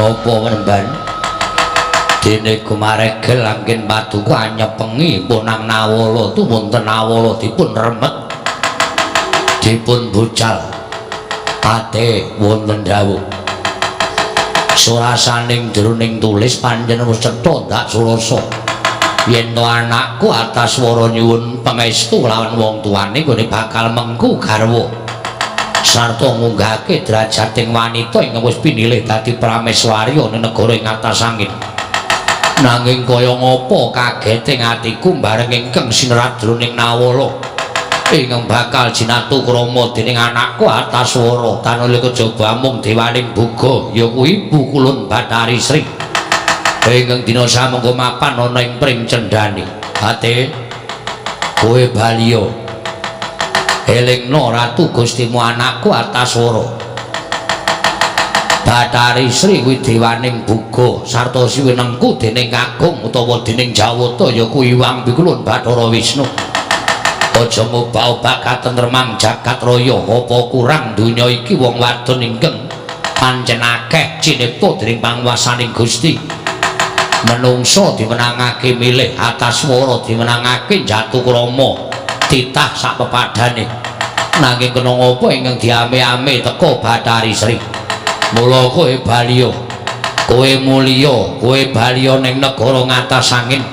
Napa ngremban? Dene gumaregel anggen paduka anyepengi punang Nawala tumunten Nawala dipun remet dipun bucal ate wonten dawuh. Surasaning jroning tulis panjenengan wis cetha ndak surasa yen to anakku Ataswara nyuwun pangestu lawan wong tuane nggone bakal mengku garwa sarta ngunggahake derajating wanita ingkang wis pinilih dadi prameswari ana negara ing atas angin. Nanging kaya ngapa kagete atiku bareng ingkang sinerat jroning Nawala ingkang bakal jinatu krama dening anakku Ataswara tanuli kejaba amung dewaning buga ya kuwi Ibu Kulun Bathari Sri ingkang dina samangga mapan ana ing pring cendhane. Ate kowe baliya elingna Ratu Gustimu anakku Ataswara Bathari Sri kuwi dewaning buga sarta siwinengku dening Kakung utawa dening Jawata ya kuwi Hyang Bikulun Bathara Wisnu. Aja ngobak-obak katentremang jagat raya, apa kurang donya iki wong wadon ingkang pancen akeh cinipta dening panguwasaning Gusti. Menungsa dimenangake milih, Ataswara dimenangake jatukrama titah sak pepadane. Nanging kena ngapa ingkang diame-ame teka Bathari Sri. Mula kowe baliya, kowe mulya, kowe baliya ning negara ngatas angin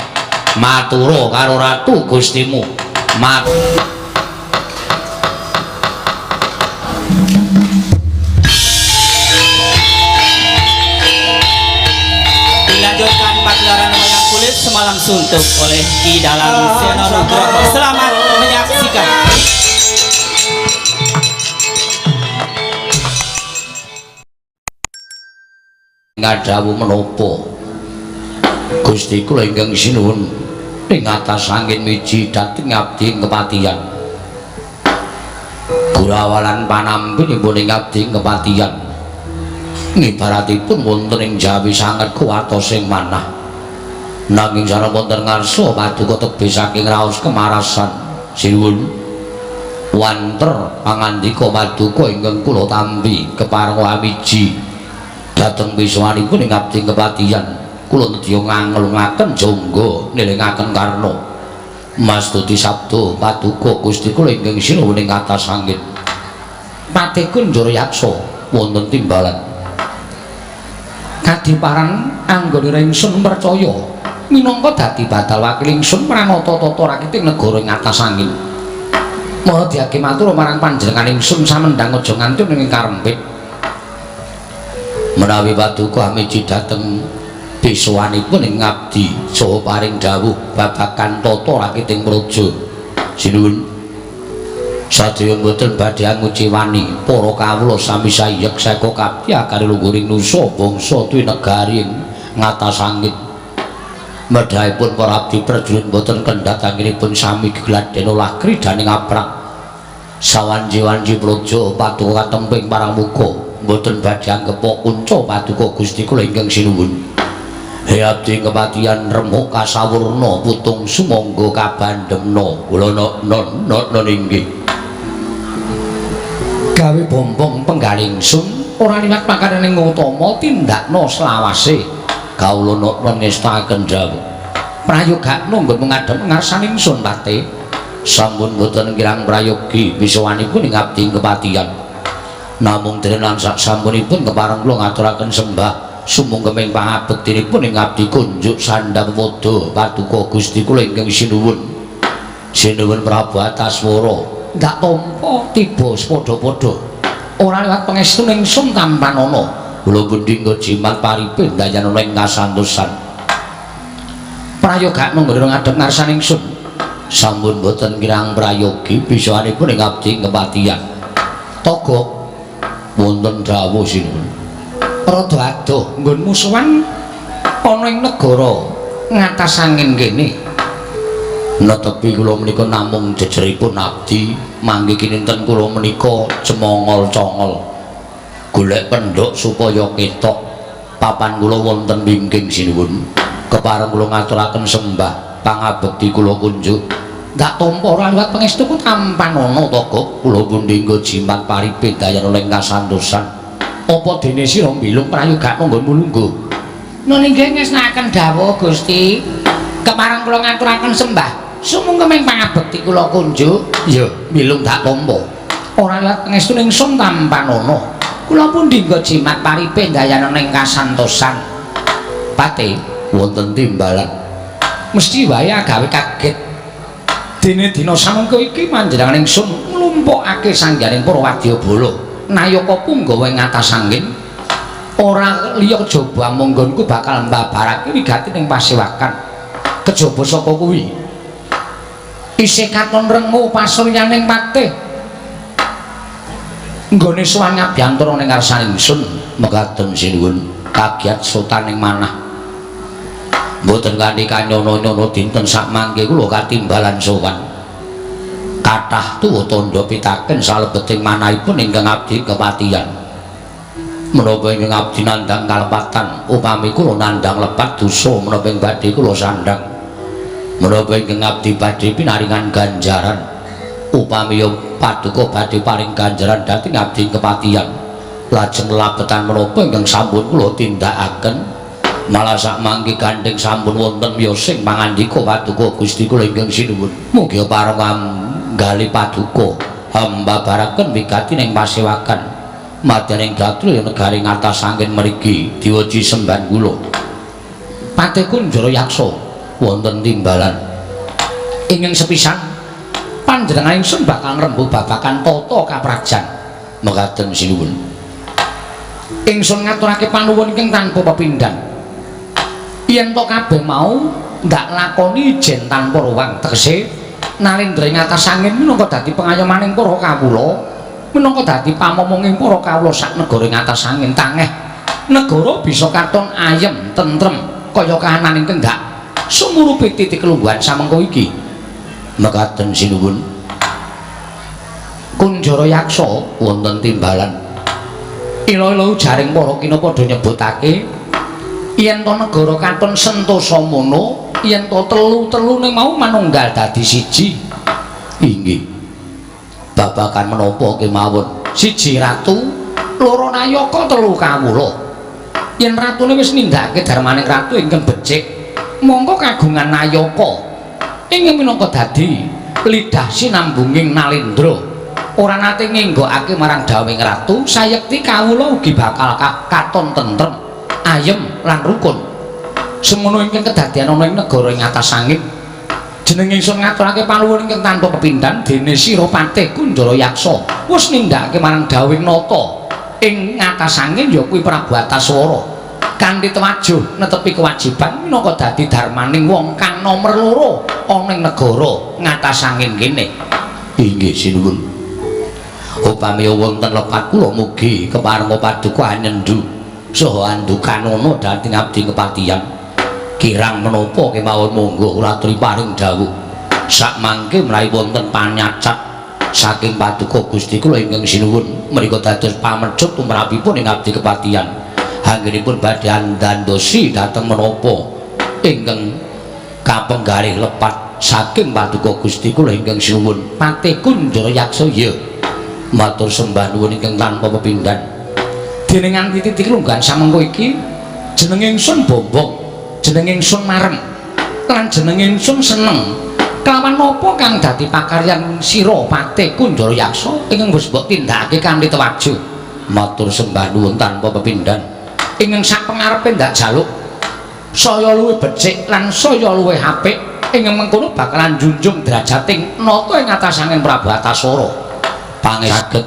matura karo Ratu Gustimu. Mat Dilanjutkan pagelaran wayang kulit semalam suntuk oleh Ki Dalang Seno Nugroho. Selamat menyaksikan. Ngadhawuh menapa Gusti kula ingkang sinuwun ing atas angin miji dhateng abdi ing kepatihan. Gurawalan panampinipun ing abdi ing kepatihan ngibaratipun wonten ing jawi sanget kuwatos ing manah. Nanging sareng wonten ngarsa paduka tebih saking raos kemarasan. Sinuwun wanter pangandika paduka ingkang kula tampi kepareng amiji dhateng wiswanipun ing abdi kepatihan. Kula nedya nganglungaken jangga nilingaken karna mastuti sabda paduka Gusti kula ingkang sinuwun ing atas angin. Patih Kunjara Yaksa wonten timbalan kadiparan anggone ingsun percaya minangka dadi badal wakil ingsun pranata tata rakiting negara ing atas angin. Maha diake matur marang panjenengan ingsun samendhang aja nganti ing karempit. Menawi paduka amiji dhateng piswanipun ing ngabdi saha paring dawuh babagan tata rakiting praja. Sinuwun sadaya mboten badhe anguciwani para kawula sami sayek seka kabdi akare lungguring nusa bangsa tuwi negari ing ngatas angin. Medhahipun para abdi prajurit mboten kendhat anggenipun sami gegladen olah kridaning aprang. Sawanci-wanci praja paduka katemping marang muka mboten badhe anggepok kunca paduka Gusti kula ingkang sinuwun. He abdi kepatihan remuk kasawurna putung sumangga kabandemna kula non inggih. Gawe bombong penggalih ingsun ora liwat pakarening utama tindakna selawase. Kawula non ngestakaken dawuh. Prayogakna nggon ngadhep ngarsaning ingsun pate. Sampun boten kirang prayogi wiswanipun ing abdi kepatihan. Namung dene lan sak sampunipun kepareng kula ngaturaken sembah sumunggeming pangabektinipun ing abdi kunjuk sandhang padha paduka Gusti kula ingkang sinuwun. Sinuwun Prabu Ataswara ndak tampa tiba sepadha-padha ora liwat pangestu ingsun tampanana. Kula pundi jimat paripe ndayanana ing kasantosan. Prayogakna nggone ngadhep ngarsaning ingsun. Sampun boten kirang prayogi bisaanipun ing abdi kepatihan. Togok wonten dawuh sinuwun. Rada adoh nggon musuhan ana ing negara ngatas angin kene. Netepi kula menika namung jejeripun abdi mangke kininten kula menika cemongol-congol golek pendhok supaya ketok papan kula wonten wingking sinuwun. Kepareng kula ngaturaken sembah pangabekti kula kunjuk. Ndak tampa ora liwat pangestuku tampanana togok kula pundi nggo jimat paripe dayana ing kasantosan. Apa dene sira mbilung prayogakno nggonmu lungguh? Nun inggih ngesnaken dawuh Gusti. Kepareng kula ngaturaken sembah sumungkeming pangabekti kula kunjuk. Iya, mbilung tak tampa. Ora liwat pangestu ingsun tampanana. Kula pundi nggo jimat paripe ndayana ning kasantosan. Pate wonten timbalan. Mesti wae agawe kaget. Dene dina samengko iki panjenengan ingsun nglumpukake sangganing para wadyabala. Nayaka punggawa ing atas angin. Ora liya kejaba amanggonku bakal mbabarake wigati ning pasewakan. Kejaba saka kuwi isih katon rengu pasuryaning patih. Nggone sowan ngabyantara ning ngarsane ingsun. Mekaten sinuwun kagiat sotaning manah. Mboten kanthi kanyono-nyono dinten sakmangke kula katimbalan sowan. Kathah tuwa tandha pitaken salebeting manahipun ingkang abdi kepatihan. Menapa ingkang abdi nandhang kalepatan, upami kula nandhang lepat dosa menapa ing badhe kula sandhang. Menapa ingkang abdi badhe pinaringan ganjaran, upami paduka badhe paring ganjaran dhateng abdi kepatihan. Lajeng labetan menapa ingkang sampun kula tindakaken, malah sakmangke gandheng sampun wonten miyosing pangandika paduka Gusti kula ingkang sinuwun. Mugi pareng nggali paduka hambabaraken wigati ning pasewakan. Madyaning gatra ya negari ngatas angin mriki diweji semban kula. Patih Kunjara Yaksa wonten timbalan. Ingkang sepisan panjenengan ingsun bakal ngrembug babagan tata kaprajan. Mekaten sinuwun. Ingsun ngaturake panuwun ingkang tanpa pepindhan. Yen to kabeh mau ndak lakoni ijen tanpa ruwang, tegese nalendra ing atas angin minangka dadi pengayomaning para kawula, minangka dadi pamomonging para kawula sak negara ing atas angin. Tangeh negara bisa katon ayem tentrem kaya kahanan ingkang ndak sumurupi titik kelungguhan samengko iki. Mekaten sinuwun. Kunjara Yaksa wonten timbalan. Ila-ila jaring para kina padha nyebutake yen to negara katon sentosa mono, yen to telu-telune mau manunggal dadi siji. Inggih. Babagan menapa kemawon? Siji ratu, loro nayaka, telu kawula. Yen ratune wis nindakake darmaning ratu ingkang becik, mongko kagungan nayaka ingkang minangka dadi lidah sinambunging nalendra. Ora nate ngenggokake marang dawuhing ratu, sayekti kawula ugi bakal katon tentrem, ayem lan rukun. Semono ingkang kedadian ana ing negara ing atas angin. Jeneng ingsun ngaturake panuwun ingkang tanpa pepindhan dene sira Patih Kunjara Yaksa wis nindakake marang dawuhing nata ing ngatas angin ya kuwi Prabu Antaswara kanthi tewajuh netepi kewajiban minangka dadi darmaning wong kang nomer loro ana ing negara ngatas angin kene. Inggih sinuwun. Upami wonten lepat kula mugi keparenga paduka anyendu saha andukanono dhateng abdi kepatihan. Kirang menapa kemawon monggo kula aturi paring dawuh. Sakmangke menawi wonten panyacat saking paduka Gusti kula ingkang sinuwun menika dados pamecut tumrapipun ing abdi kepatihan. Anggenipun badhe andandosi dhateng menapa ingkang kapenggalih lepat saking paduka Gusti kula ingkang sinuwun. Patih Kunjara Yaksa ya matur sembah nuwun ingkang tanpa pepindhan. Dene nganti titik lungguhan samengko iki jeneng ingsun Bombong, jeneng ingsun Marem, lan jeneng ingsun Seneng. Kelawan napa kang dadi pakaryan sira Patih Kunjara Yaksa ingkang wis mbok tindakake kanthi tewajuh? Matur sembah nuwun tanpa pepindhan. Ingkang sak pengarepe ndak jaluk saya luwih becik lan saya luwih apik, ingkang mengkono bakalan njunjung derajating nata ing atas angin Prabu Antaswara. Pangesaget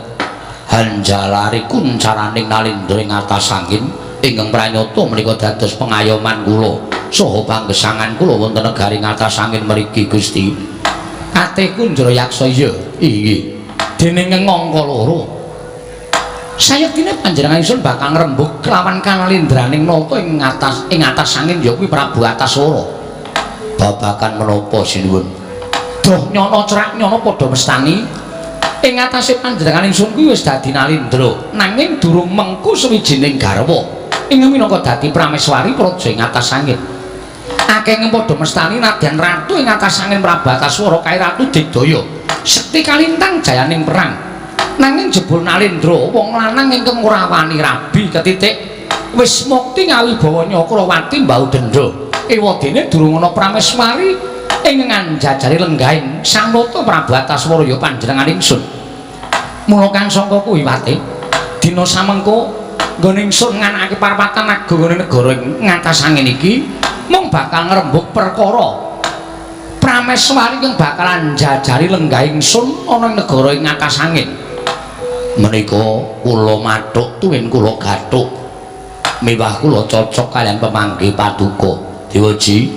hanjalari kuncaraning nalindra ing atas angin ingkang pranyata menika dados pengayoman kula saha panggesangan kula wonten negari ngatas angin mriki Gusti. Patih Kunjara Yaksa ya inggih. Dene ngangka loro sayektine panjenengan ingsun bakal ngrembug kelawan kanalindraning nata ing atas angin ya kuwi Prabu Antaswara. Babagan menapa sinuwun? Doh nyono cerak nyono padha mestani ing atase panjenengan ingsun kuwi wis dadi nalindra, nanging durung mengku suwijining garwa ingkang minangka dadi prameswari praja ing atas angin. Akeh padha mestani nadyan ratu ing atas angin Prabu Antaswara kae ratu digdaya sekti kalintang jayaning perang. Nanging jebul Nalendra wong lanang ingkang ora wani rabi ketitik wis mukti ngawibawa Nyakrawati mbau dendha. Ewadene durung ana Prameswari ing nganjajari lenggahing Sang Nata Prabu Antaswara ya panjenengan ingsun. Mula kang sangka kuwi wate dina samengko nggone ingsun nganakake parapatan agung nggone negara ngatas angin iki mung bakal ngrembug perkara Prameswari kang bakalan njajari lenggah ingsun ana ing negara ing ngatas angin. Menika kula mathuk tuwin kula gathuk miwah kula cocok kaliyan pemanggih paduka. Dewaji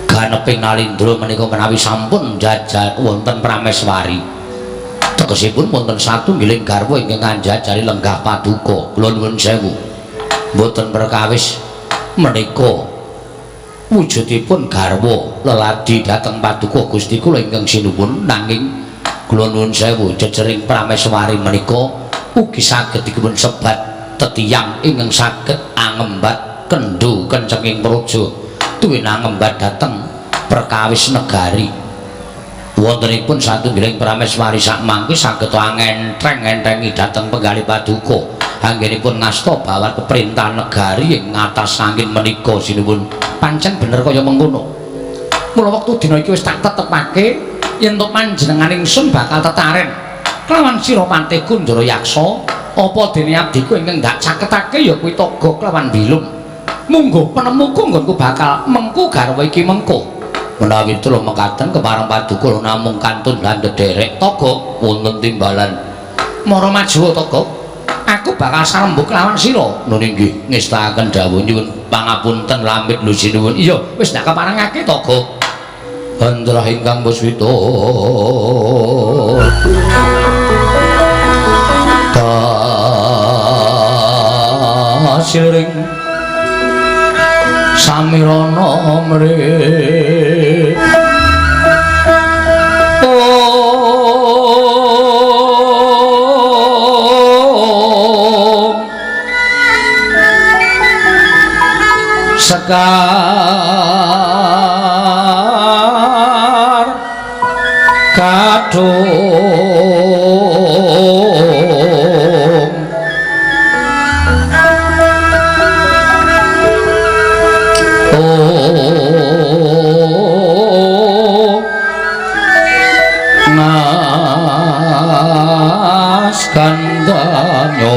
ganeping Nalendra menika menawi sampun njajal wonten Prameswari. Tegesipun wonten satunggiling garwa ingkang anjajari lenggah paduka. Kula nuwun sewu. Mboten perkawis menika wujudipun garwa leladi dhateng paduka Gusti kula ingkang sinuwun, nanging kula nuwun sewu jejering Prameswari menika ugi saged dipun sebat tetiyang ingkang saged angembat kendho kencenging praja tuwin angembat dhateng perkawis negari. Wontenipun satunggiling Prameswari sakmangke saged angentreng-entrengi dhateng penggalih paduka anggenipun ngasta bawat peperintahan negari ing ngatas angin menika sinuwun. Pancen bener kaya mengkono. Mula wektu dina iki wis tak tetepake yen to panjenengan ingsun bakal tetaren kelawan sira Patih Kundara Yaksa, apa dene abdiku ingkang ndak caketake ya kuwi Togog kelawan Bilung. Mungguh penemuku nggonku bakal mengku garwa iki mengko. Menawi tulung mekaten kepareng paduka namung kantun lan dederek Togog wonten timbalan. Mara maju Togog, aku bakal sarembug lawan sira. Nun inggih ngestakaken dawuh nyuwun pangapunten lamit lho sinuwun. Iya, wis ndak keparengake Togog. Andrah ingkang puswita kasiring samirana mrih sekar kadung nas kandanyo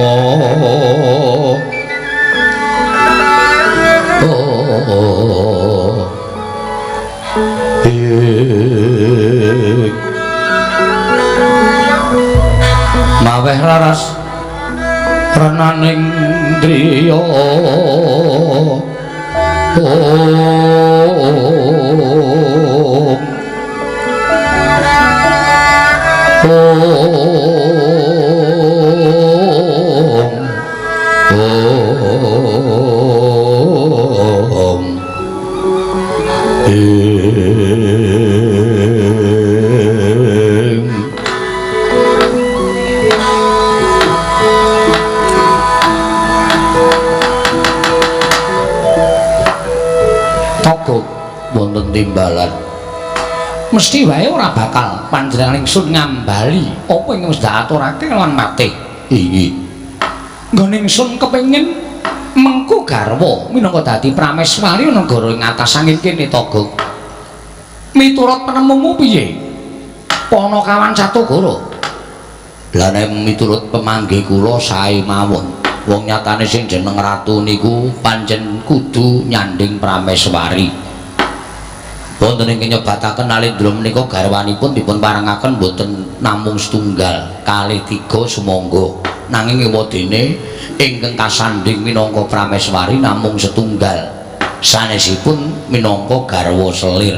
maweh raras renaning driya om om om Togog wonten timbalan. Mesti wae ora bakal panjenengan ingsun ngambali apa ing wis diaturake lawan mate. Inggih. Nggone ingsun kepengin mengku garwa minangka dadi Prameswari negara ing atas angin kene Togog. Miturut penemumu piye? Panakawan Catugara. Lah nek miturut pemanggih kula sae mawon. Wong nyatane sing jeneng ratu niku pancen kudu nyanding Prameswari. Wonten ing nyebataken Nalendra menika garwanipun dipun parengaken boten namung setunggal, kalih tiga sumangga. Nanging ewadene ingkang kasandhing minangka Prameswari namung setunggal. Sanesipun minangka garwa selir.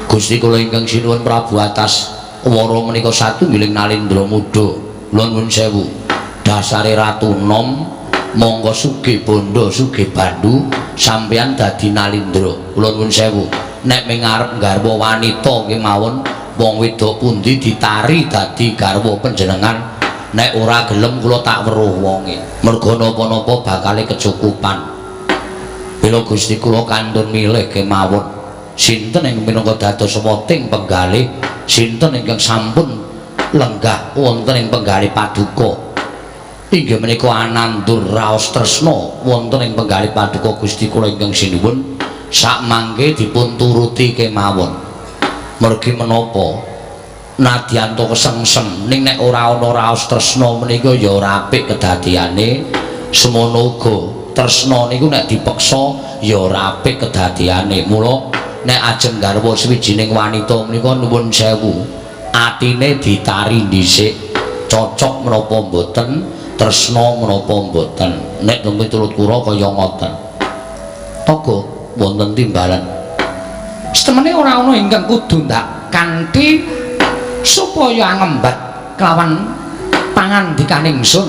Gusti kula ingkang sinuwun Prabu atas wara menika satunggiling Nalendra muda. Kula nuwun sewu. Dasare ratu nom monggo sugih bondo sugih bandu sampeyan dadi Nalendra. Kula nuwun sewu. Nek mengarep garwa wanita kemawon wong wedok pundi ditari dadi garwa panjenengan, nek ora gelem kula tak weruh wonge. Merga napa-napa bakale kecukupan. Bila Gusti kula kantun milih kemawon sinten ingkang minangka dados wating penggalih, sinten ingkang sampun Lenggah wonten ing penggalih paduka. Inggih menika anandur raos tresna wonten ing penggalih paduka Gusti kula ingkang sinuwun sakmangke dipun turuti kemawon. Mergi menapa nadyan to kesengsem ning nek ora ana raos tresna menika ya ora apik kedadiane. Semono uga tresna niku nek dipeksa ya ora apik kedadiane. Mula nek ajeng garwa sawijining wanita menika nuwun sewu, atine ditari dhisik, cocok menapa mboten, tresna menapa mboten. Nek miturut kula kaya ngoten. Togo wonten timbalan. Setemene ora ana ingkang kudu ndak kanthi supaya angembat kelawan pangandikaning ingsun.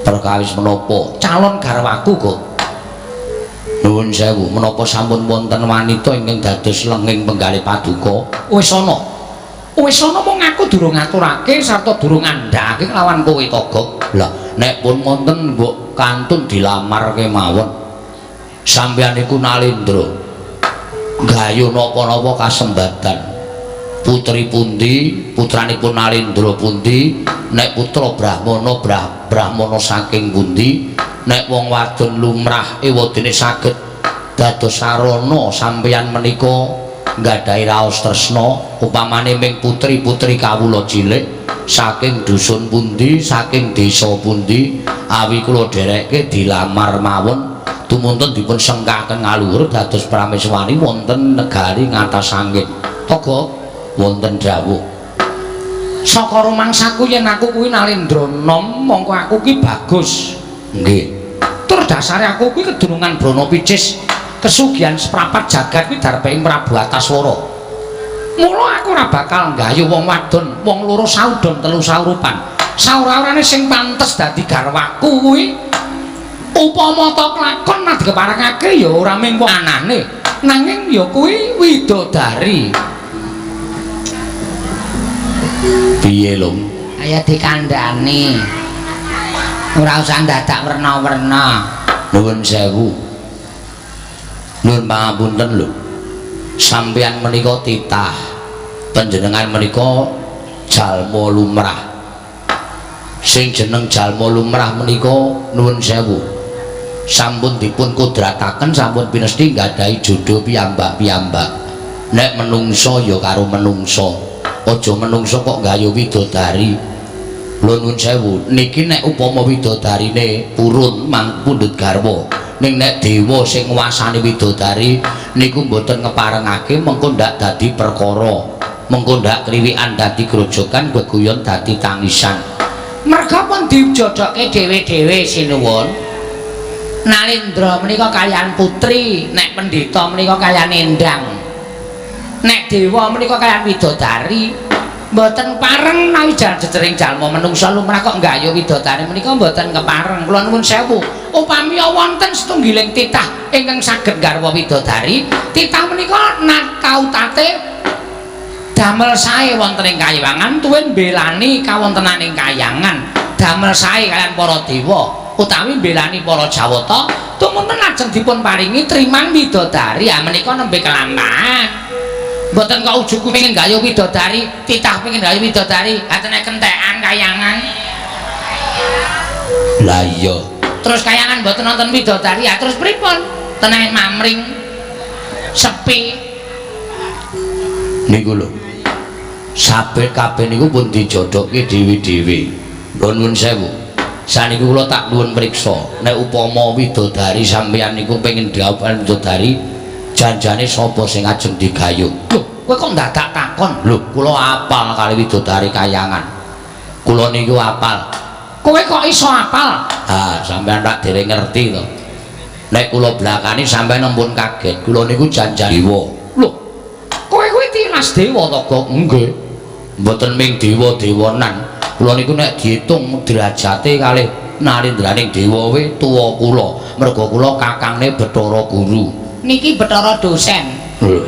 Perkawis menapa calon garwaku kok? Nuwun sewu, menapa sampun wonten wanita ingkang dados lenging penggalih paduka? Wis ana. Wis ana mung aku durung ngaturake sarta durung ngandhakake kelawan kowe Togok. Lah nek pun wonten mbok kantun dilamar kemawon. Sampeyan niku Nalendra gayuh napa-napa kasembatan. Putri pundi, putranipun Nalendra pundi, nek putra Brahmana Brahmana saking pundi, nek wong wadon lumrah ewadene saged dados sarana sampeyan menika nggadahi raos tresna, upamane ming putri-putri kawula cilik saking dusun pundi, saking desa pundi, awi kula dherekke dilamar mawon tumunten dipun sengkaken ngaluhur dados prameswari wonten negari ngatas angin. Togo wonten dawuh. Saka rumangsaku yen aku kuwi Nalendra nom, mongko aku ki bagus. Nggih. Tur dasare aku kuwi kedunungan Brana Picis, kesugihan seprapat jagat kuwi darpeing Prabu Antaswara. Mula aku ora bakal nggayuh wong wadon, wong loro saudon telu saurupan. Saura-urane sing pantes dadi garwaku kuwi upama ta klakon nah dikeparengake ya ora mung wong anane, nanging ya kuwi widodari. Piye lho? Kaya dikandhani. Ora usah ndadak werna-werna. Nuwun sewu. Nuwun pangapunten lho. Sampeyan menika titah, panjenengan menika jalma lumrah. Sing jeneng jalma lumrah menika nuwun sewu. Sampun dipun kodrataken, sampun pinesti nggadahi jodho piyambak-piyambak. Nek menungso ya karo menungso. Aja menungso kok gayuh widodari. Lho nuwun sewu, niki nek upama widodarine purun mang pundhut garwa. Ning nek dewa sing nguasani widodari niku mboten ngeparengake, mengko ndak dadi perkara. Mengko ndak kriwikan dadi grojogan, geguyon dadi tangisan. Merga pun dijodohke dhewe-dhewe sinuwun. Nalendra menika kaliyan putri, nek pendhita menika kaliyan endang. Nek dewa menika kaliyan widodari. Mboten pareng nawi jejering jalma menungsa lumrah kok nggayuh widodari menika mboten kepareng. Kula nuwun sewu, upami wonten setunggiling titah ingkang saged garwa widodari, titah menika natautate damel sae wonten ing kayangan tuwin mbelani kawontenaning kayangan, damel sae kaliyan para dewa utawi mbelani para jawata, tumunten lajeng dipun paringi triman widodari. Ah menika nembe kelampahan. Mboten kok ujug pengin gayuh widodari, titah pengin gayuh widodari, atene kentekan kayangan. Lah iya. Terus kayangan mboten nonton widodari, ya terus pripun? Teneh mamring sepi. Niku lho. Saben kabeh niku pun dijodohke dhewe-dhewe. Lho nuwun sewu. Saniki kula tak nuwun priksa, nek upama widodari sampeyan niku pengin dhawuhan widodari, janjane sapa sing ajeng digayuh? Lho, kowe kok ndadak takon? Lho, kula apal kali widodari kayangan. Kula niku apal. Kowe kok iso apal? Ah, sampeyan tak dereng ngerti to. Nek kula blakani sampeyan ampun kaget. Kula niku janjan dewa. Lho, kowe kuwi tilas dewa to, Gok? Nggih. Mboten ming dewa-dewanan. Kula niku nek diitung derajate kalih nalendraning dewa we tuwa kula. Merga kula kakangne Bathara Guru. Niki Bathara dosen. Lho.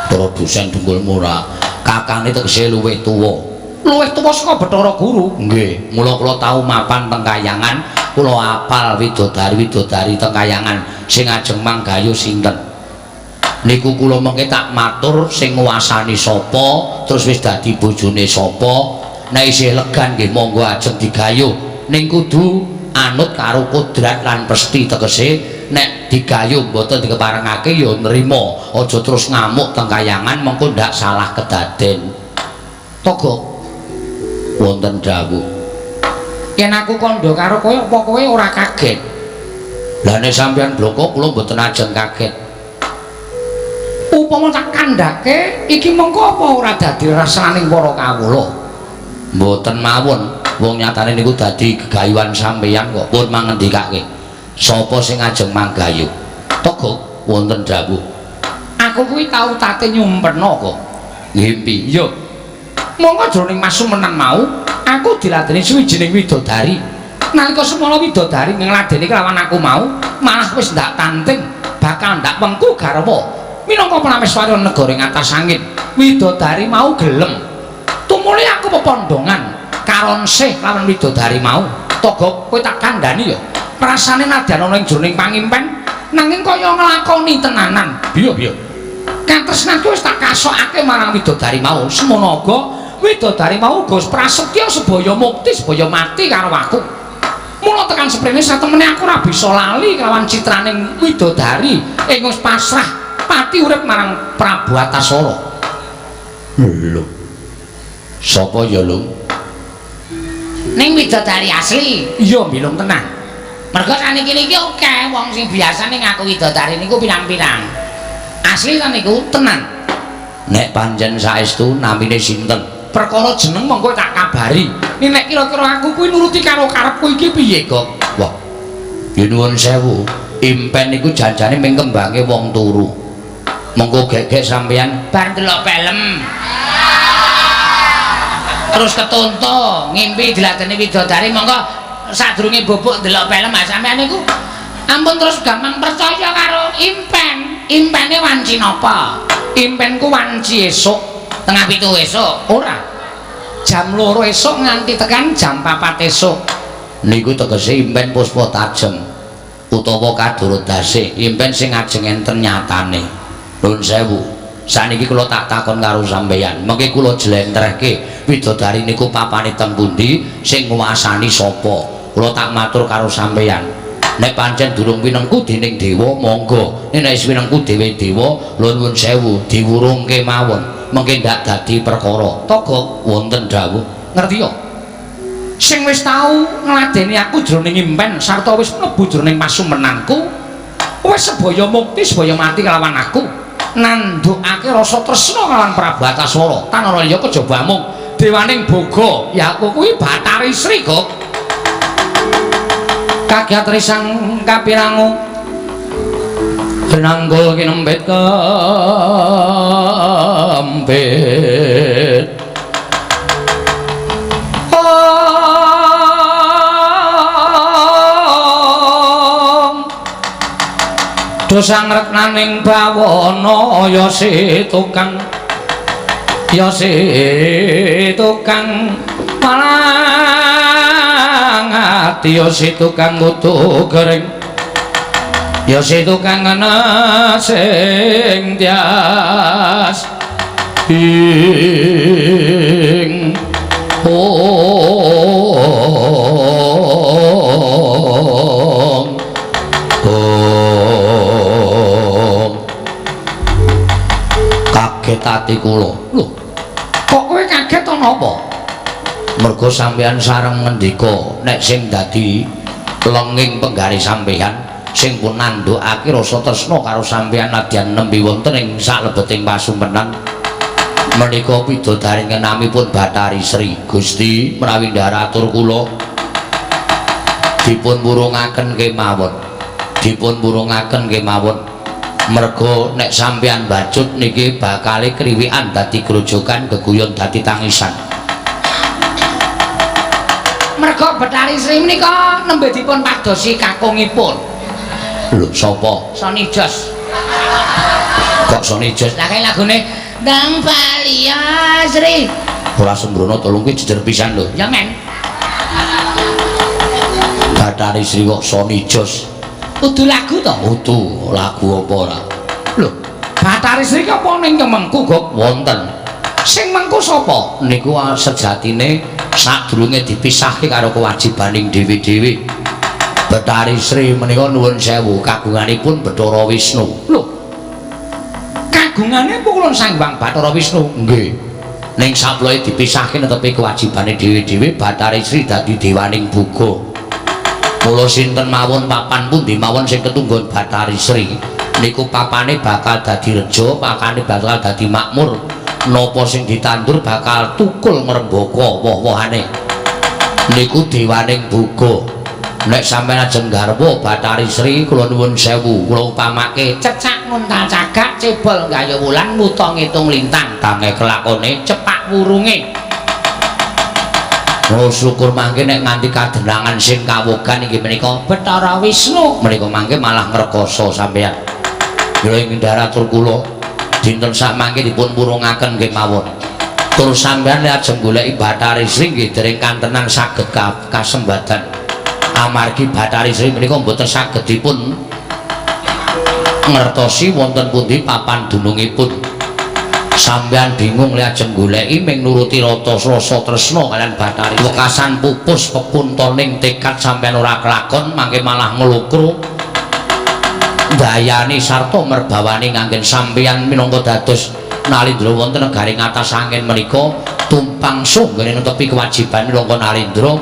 Bathara dosen tunggul murah. Kakangne tegese luwih tuwa. Luwih tuwa saka Bathara Guru. Nggih, mula kula tau mapan teng kayangan, kula apal widodari-widodari teng kayangan sing ajeng manggayuh sinten. Niku kula mengke tak matur sing nguwasani sapa, terus wis dadi bojone sapa. Nek isih legan nggih monggo ajeng digayuh. Ning kudu anut karo kodrat lan pesti, tegese nek digayuh mboten dikeparengake ya nrima, aja terus ngamuk teng kayangan mengko ndak salah kedaden. Togok wonten dawuh. Yen aku kandha karo kowe apa kowe ora kaget? Lah nek sampeyan bloko kula mboten ajeng kaget. Upama tak kandhake iki mengko apa ora dadi rasaning para kawula? Mboten mawon, wong nyatane niku dadi gegayuhan sampeyan kok. Pun mangendikake. Sapa sing ajeng manggayuh? Togok wonten dawuh. Aku kuwi tau tate nyumpena kok. Ngimpi. Iya. Monggo jroning masumenan mau aku diladeni suwijining widodari. Nalika semana widodari ngladeni kelawan aku mau, malah wis ndak tanting, bakal ndak wengku garwa. Minangka prameswara negara ing atas angin, widodari mau gelem. Tumuli aku pepondongan karonsih lawan widodari mau. Togok kowe tak kandhani ya. Rasane nadyan ana ing jroning pangimpen nanging kaya nglakoni tenanan. Piye piye? Katresnanku wis tak kasokake marang widodari mau. Semono uga widodari mau uga prasetya sebaya mukti sebaya mati karo aku. Mula tekan seprene satemene aku ora bisa lali kelawan citraning widodari ing wis pasrah pati urip marang Prabu Antasara. Lho. Sapa ya, Lung? Ning widodari asli. Iya, Bilung tenan. Mergo saniki niki akeh wong sing biasane ngaku widodari niku pirang-pirang. Asli ta niku tenan. Nek pancen saestu namine sinten? Perkara jeneng monggo tak kabari. Nek kira-kira aku kuwi nuruti karo karepku iki piye, Gok? Wah. Ya nuwun sewu, impen niku janjane ming kembange wong turu. Monggo gegek sampeyan bar ndelok film. Terus ketonto ngimpi diladeni widodari, monggo sadurunge bobok ndelok film sampeyan niku ampun terus gampang percaya karo impen. Impene wanci napa? Impenku wanci esuk 6:30 esuk. Ora. Jam 2 esuk nganti tekan jam 4 esuk. Niku tegese impen puspa tajem utawa kadurut dase, impen sing ajeng enten nyatane. Nuwun sewu. Saniki kula tak takon karo sampeyan, mengke kula jlentrehke widodari niku papane teng pundi, sing nguwasani sapa? Kula tak matur karo sampeyan. Nek pancen durung winengku dening dewa monggo, nek wis winengku dhewe dewa nuwun sewu diwurungke mawon, mengke ndak dadi perkara. Togok wonten dawuh. Ngerti yo? Sing wis tau ngladeni aku jroning impen sarta wis mlebu jroning pasumenanku, wis sebaya mukti sebaya mati kelawan aku. Nandukake rasa tresna kelawan Prabu Antasara. Tan ana liya kejaba amung dewaning boga, ya aku kuwi Bathari Sri, Gok. Kagiat risang kapirangu renanggul kinempit kempit. Dosa ngreknaning bawana ya si tukang, ya si tukang malang ati, ya si tukang kudu gering, ya si tukang ana sing tias ing ong ong. Kaget ati kula. Lho, kok kowe kaget to napa? Mergo sampeyan sareng ngendika nek sing dadi lenging penggari sampeyan sing pun nandhukake rasa tresna karo sampeyan nadyan nembe wonten ing saklebeting pasumenan menika widodari ngenamipun Bathari Sri. Gusti menawi ndharatur kula dipun wurungaken kemawon, dipun wurungaken kemawon. Mergo nek sampeyan bacut niki bakale kriwikan dadi grojogan, geguyon dadi tangisan. Mergo Bathari Sri menika nembe dipun padosi kakungipun. Lho, sapa? Sony Jos. Kok Sony Jos? Lah kae lagune Ndang Bali ya Sri. Ora sembrono tolong kuwi jejer pisan lho. Ya men. Bathari Sri kok Sony Jos. Udu lagu to? Udu lagu apa ora? Lho, Bathari Sri ki apa ning mengku gok wonten. Sing mengku sapa? Niku sejatine sadurunge dipisahke karo kewajibaning dhewe-dhewe. Bathari Sri menika nuwun sewu kagunganipun Bathara Wisnu. Lho. Kagungane kula Sang Hyang Bathara Wisnu? Nggih. Ning saploe dipisahke netepi kewajibane dhewe-dhewe, Bathari Sri dadi dewaning buga. Mula sinten mawon papan pundi mawon sing ketunggon Bathari Sri niku papane bakal dadi reja, pakane bakal dadi makmur. Napa sing ditandur bakal tukul ngrembaka woh-wohane. Niku dewaning buga. Nek sampeyan ajeng garwa Bathari Sri kula nuwun sewu, kula upamake cecak nguntal cagak, cebol gaya wulan, wuta ngitung lintang, tange kelakone cepak wurunge. Oh syukur mangke nek nganti kadenangan sing kawogan inggih menika Bathara Wisnu menika mangke malah ngrekoso sampeyan. Kula ing ndaratur kula dinten sak mangke dipun purungaken nggih mawon. Tur sampeyan lek ajeng goleki Bathari Sri nggih dereng kantenan saged kasembadan. Amargi Bathari Sri menika mboten saged dipun ngertosi wonten pundi papan dunungipun. Sampeyan bingung lek ajeng goleki ming nuruti rata rasa tresna kalian Bathari. Wekasan pupus pepuntoning tekad sampeyan ora kelakon mangke malah nglukru dayani sarta merbawani nganggen sampeyan minangka dados Nalindra wonten negari ngatas angin menika tumpang sunggene netepi kewajiban minangka Nalindra.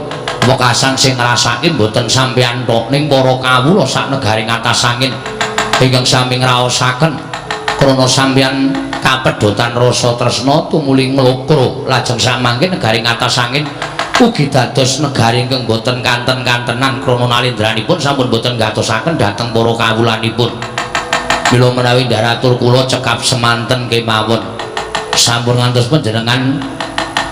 Wekasan sing ngrasake mboten sampeyan tok ning para kawula sak negari ngatas angin ingkang sami ngraosaken krana sampeyan kapedhotan rasa tresna tumuli nglokro lajeng samangke negari ngatas angin ugi dados negari ingkang boten kanten-kantenan krana nalindranipun sampun boten gatosaken dhateng para kawulanipun. Mila menawi ndaratur kula cekap semanten kemawon sampun ngantos panjenengan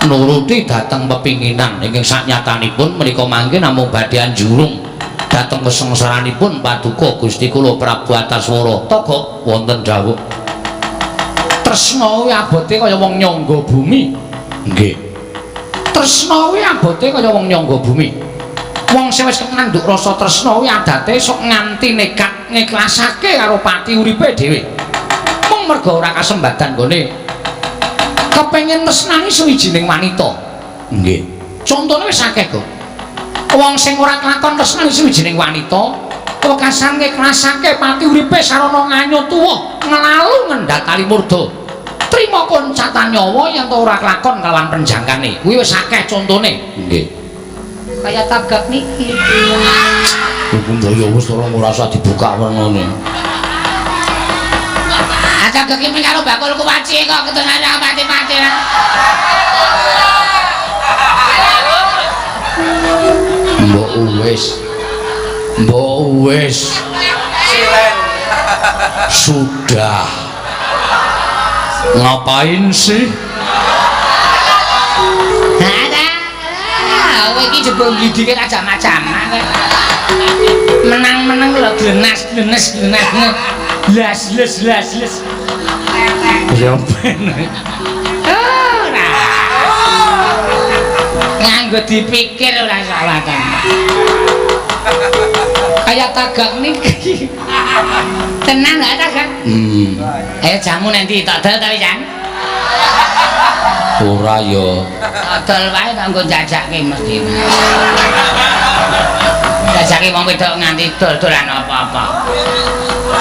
nuruti dhateng pepinginan ingkang saknyatanipun menika mangke namung badhe anjurung dhateng kesengsaranipun paduka Gusti kula Prabu Antaswara. Togok wonten dawuh tresna kuwi abote kaya wong nyangga bumi. Nggih. Tresna kuwi abote kaya wong nyangga bumi. Wong sing wis ngandhuk rasa tresna kuwi adate sok nganti nekat ngiklasake karo pati uripe dhewe. Mung merga ora kasembadan nggone kepengin tresnani suwijining wanita. Nggih. Contone wis akeh kok. Wong sing ora kelakon tresnani suwijining wanita, wekasan ngiklasake pati uripe sarana nganyu tuwa, nglalu ngendhat tali murda. Trima koncatan nyawa yen to ora kelakon kelawan penjangkane. Kuwi wis akeh contone. Nggih. Kaya tagak niki. Iku ya wis ora ora usah dibuka wernane. Tagak iki karo bakul kuwaci kok ketengah mati-mati. Mbok wis. Mbok wis. Sudah. Ngapain sih? Nah, kowe iki jebul glidike aja macam-macam. Menang-menang lho glenas glenes glenas. Las les las les. Ya ben. Ora. Nganggo dipikir ora salah kan. Kaya tagak niki. Tenan lho tagak. Ayo jamu nanti tak dol ta Jan? Ora ya. Dodol wae tak nggo jajake mesti. Jajake wong wedok nganti dol-dolan apa-apa.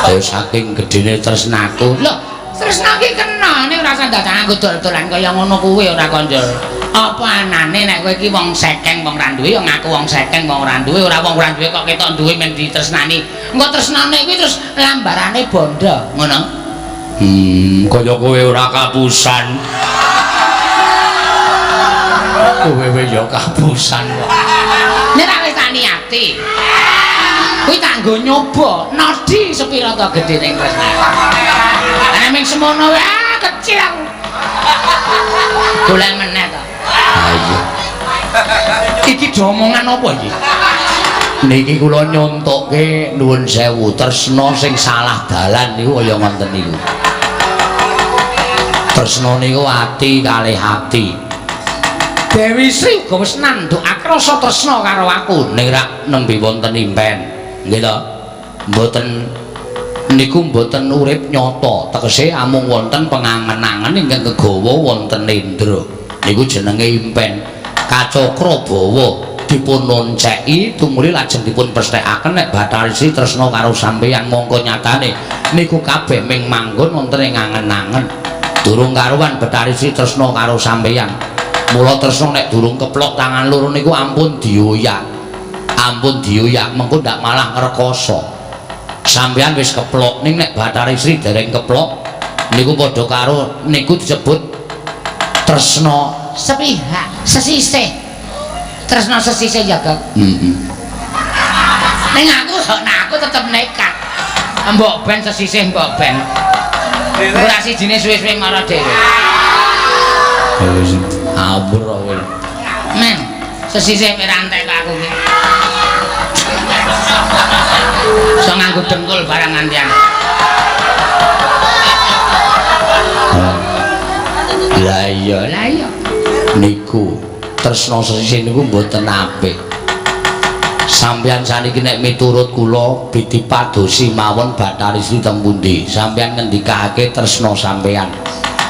Ya saking gedene tresnaku. Lho, tresna ki kena ning ora usah dadak nganggo dol-dolan kaya ngono kuwi ora konjol. Apa anane nek kowe iki wong sekeng wong ra duwe ya ngaku wong sekeng wong ora duwe, ora wong ora duwe kok ketok duwe men ditresnani. Engko tresnane kuwi terus lambarane bondo, ngono. Kaya kowe ora kapusan. Kowe wis ya kapusan kok. Nek ra wis tak niati. Kuwi tak nggo nyoba nodi sepira to gedene tresna. Lah ming semono wae ah kecil aku. Golek meneh to. Ha iya. Iki domongan apa iki? Niki kula nyontokke nuwun sewu tresna sing salah dalan niku kaya ngoten niku. Tresna niku ati kalih ati. Dewi Sri uga wis nandhukake rasa tresna karo aku. Ning rak nembe wonten impen. Nggih to? Mboten Niku mboten urip nyata, tegese amung wonten pengangen-angen ingkang kegawa wonten indra. Niku jenenge impen. Kacakra bawa dipun lonceki tumuli lajeng dipun pesthekaken nek Bathari Sri tresna karo sampeyan mongko nyatane niku kabeh ming manggon wonten ing angen-angen. Durung karuan Bathari Sri tresna karo sampeyan. Mula tresna nek durung keplok tangan loro niku ampun dioyak. Ampun dioyak mengko ndak malah ngrekoso. Sampeyan wis keplok ning nek Bathari Sri dereng keplok niku padha karo niku disebut tresna sepihak, sesisih. Tresna sesisih ya, Gok. Heeh. Ning aku nek aku tetep nekat. Mbok ben sesisih mbok ben. Ora sijine suwe-suwe mara dhewe. Wis abur kowe. Men, sesisih mirantek kok aku iki. Iso nganggo dengkul barang ngantian. Lah iya, Lah iya. Niku tresna sesisih niku mboten apik. Sampeyan saniki nek miturut kula dipadosi mawon Bathari Sri teng pundi? Sampeyan ngendikake tresna sampeyan.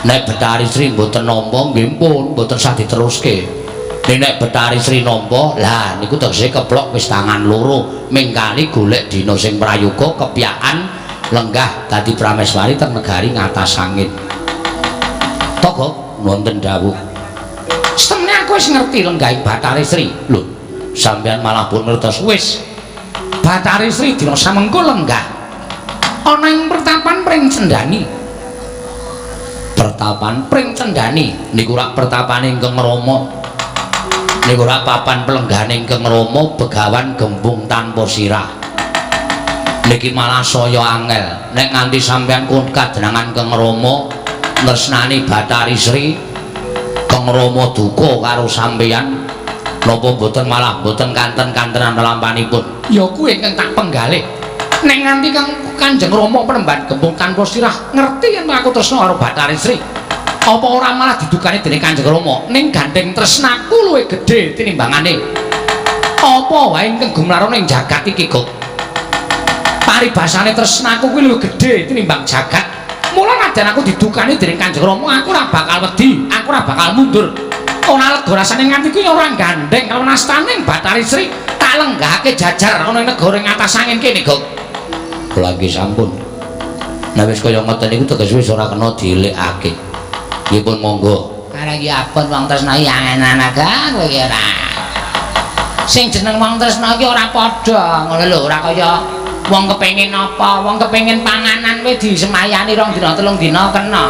Nek Bathari Sri mboten nampa nggih pun mboten sah diteruske. Nek nek Bathari Sri nampa, lah niku tegese keplok wis tangan loro, mingkali golek dina sing prayoga kepyakan lenggah dadi prameswari teng negari ngatas angin. Togok wonten dawuh. Setemene aku wis ngerti lenggahing Bathari Sri. Lho, sampeyan malah pun ngertos wis. Bathari Sri dina samengko lenggah ana ing pertapan Pring Cendani. Pertapan Pring Cendani niku rak pertapane ingkang Rama. Niku rak papan pelenggahane ingkang Rama Begawan Gembung tanpa sirah. Niki malah saya angel nek nganti sampeyan kun kadenangan Kang Rama tresnani Bathari Sri, Kang Rama duka karo sampeyan napa mboten malah mboten kanten-kantenan lampanipun. Ya kuwi ingkang tak penggalih. Nek nganti Kang Kanjeng Rama penemban Gembung tanpa sirah ngerti yen aku tresna karo Bathari Sri, apa ora malah didukani dening Kanjeng Rama? Ning gandeng tresnaku luwih gedhe tinimbangane apa wae ingkang gumlarana ing jagat iki, Gok. Paribasane tresnaku kuwi luwih gedhe tinimbang jagat. Mula nadyan aku didukani dening Kanjeng Rama, aku ora bakal wedi, aku ora bakal mundur. Ora lega rasane nganti kuwi ora gandeng karo nastaning Bathari Sri tak lenggahake jajar ana ing negara ing atas angin kene, Gok. Kula nggih sampun. Nek wis kaya ngoten niku tegese wis ora kena dielekake. Nggih pun monggo. Karang iki abot wong tresna iki angen-angen kowe iki ora. Sing jeneng wong tresna iki ora padha, ngono lho, ora kaya wong kepengin apa, wong kepengin panganan kowe disemayani 2 dina 3 dina kena.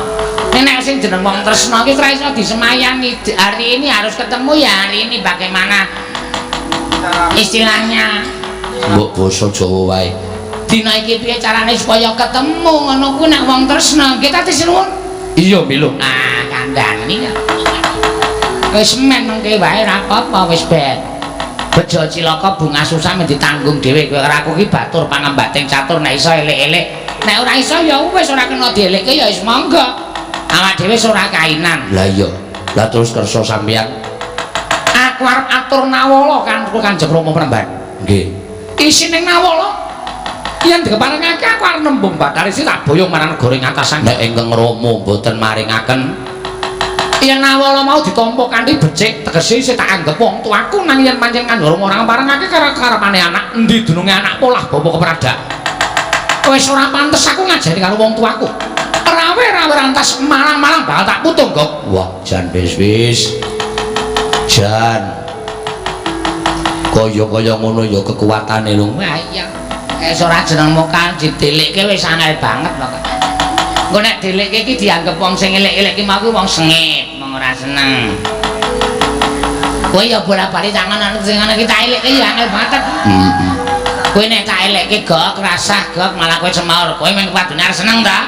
Nek sing jeneng wong tresna iki ora iso disemayani. Hari ini harus ketemu ya hari ini, bagaimana istilahnya? Mbok basa Jawa wae. Dina iki piye carane supaya ketemu ngono kuwi nek wong tresna. Nggih ta sinuwun? Iya, Milo. Ah, kandhani. Wis men mengke wae ora apa-apa wis ben. Bejo cilaka bunga susah men ditanggung dhewe kowe karo aku ki batur pangembating catur nek iso elek-elek. Nek ora iso ya wis ora kena dielekke ya wis monggo. Awak dhewe wis ora kainan. Lah iya. Lah terus kersa sampeyan? Aku arep atur nawala kan Kanjeng Rama Penemban. Nggih. Isine nawala yen dikeparengake aku arep nembung Bathari Sri tak boyong marang negara ing atas angin. Nek ingkang Rama mboten maringaken yen nawala mau ditampa kanthi becik tegese isih tak anggep wong tuaku, nang yen pancen Kanjeng Rama ora parengake karo karepane anak endi dununge anak polah bapa kepradak. Wis ora pantes aku ngajari karo wong tuaku. Rawe-rawe rantas malang-malang bakal tak putung, Gok. Wah, jan wis. Jan. Kaya-kaya ngono ya kekuatane lho. Wah iya. Wis ora jenengmu kan didelikke wis angel banget pokoke. Engko nek delikke iki dianggep wong sing elek-elek iki mau kuwi wong sengit, wong ora seneng. Kowe ya bola-bali tangan anu sing ana iki tak elekke ya angel banget. Heeh. Kowe nek tak elekke gok rasah gok malah kowe semaur. Kowe mung padune arep seneng ta?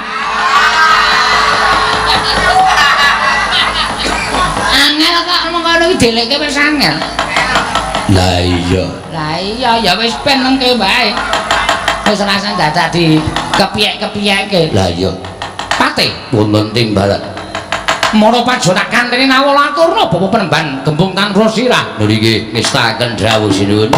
Angel kok mengkono iki delekke wis angel. Lah iya. Lah iya ya wis ben mengke wae. Wis rasah dadak di kepiyek-kepiyeke. Lah iya. Pate wonten timbalan. Mara pajo tak kanteni nawala aturna bapa penemban Gembung tanpa sirah. Niki ngestaken dawuh sinuwun.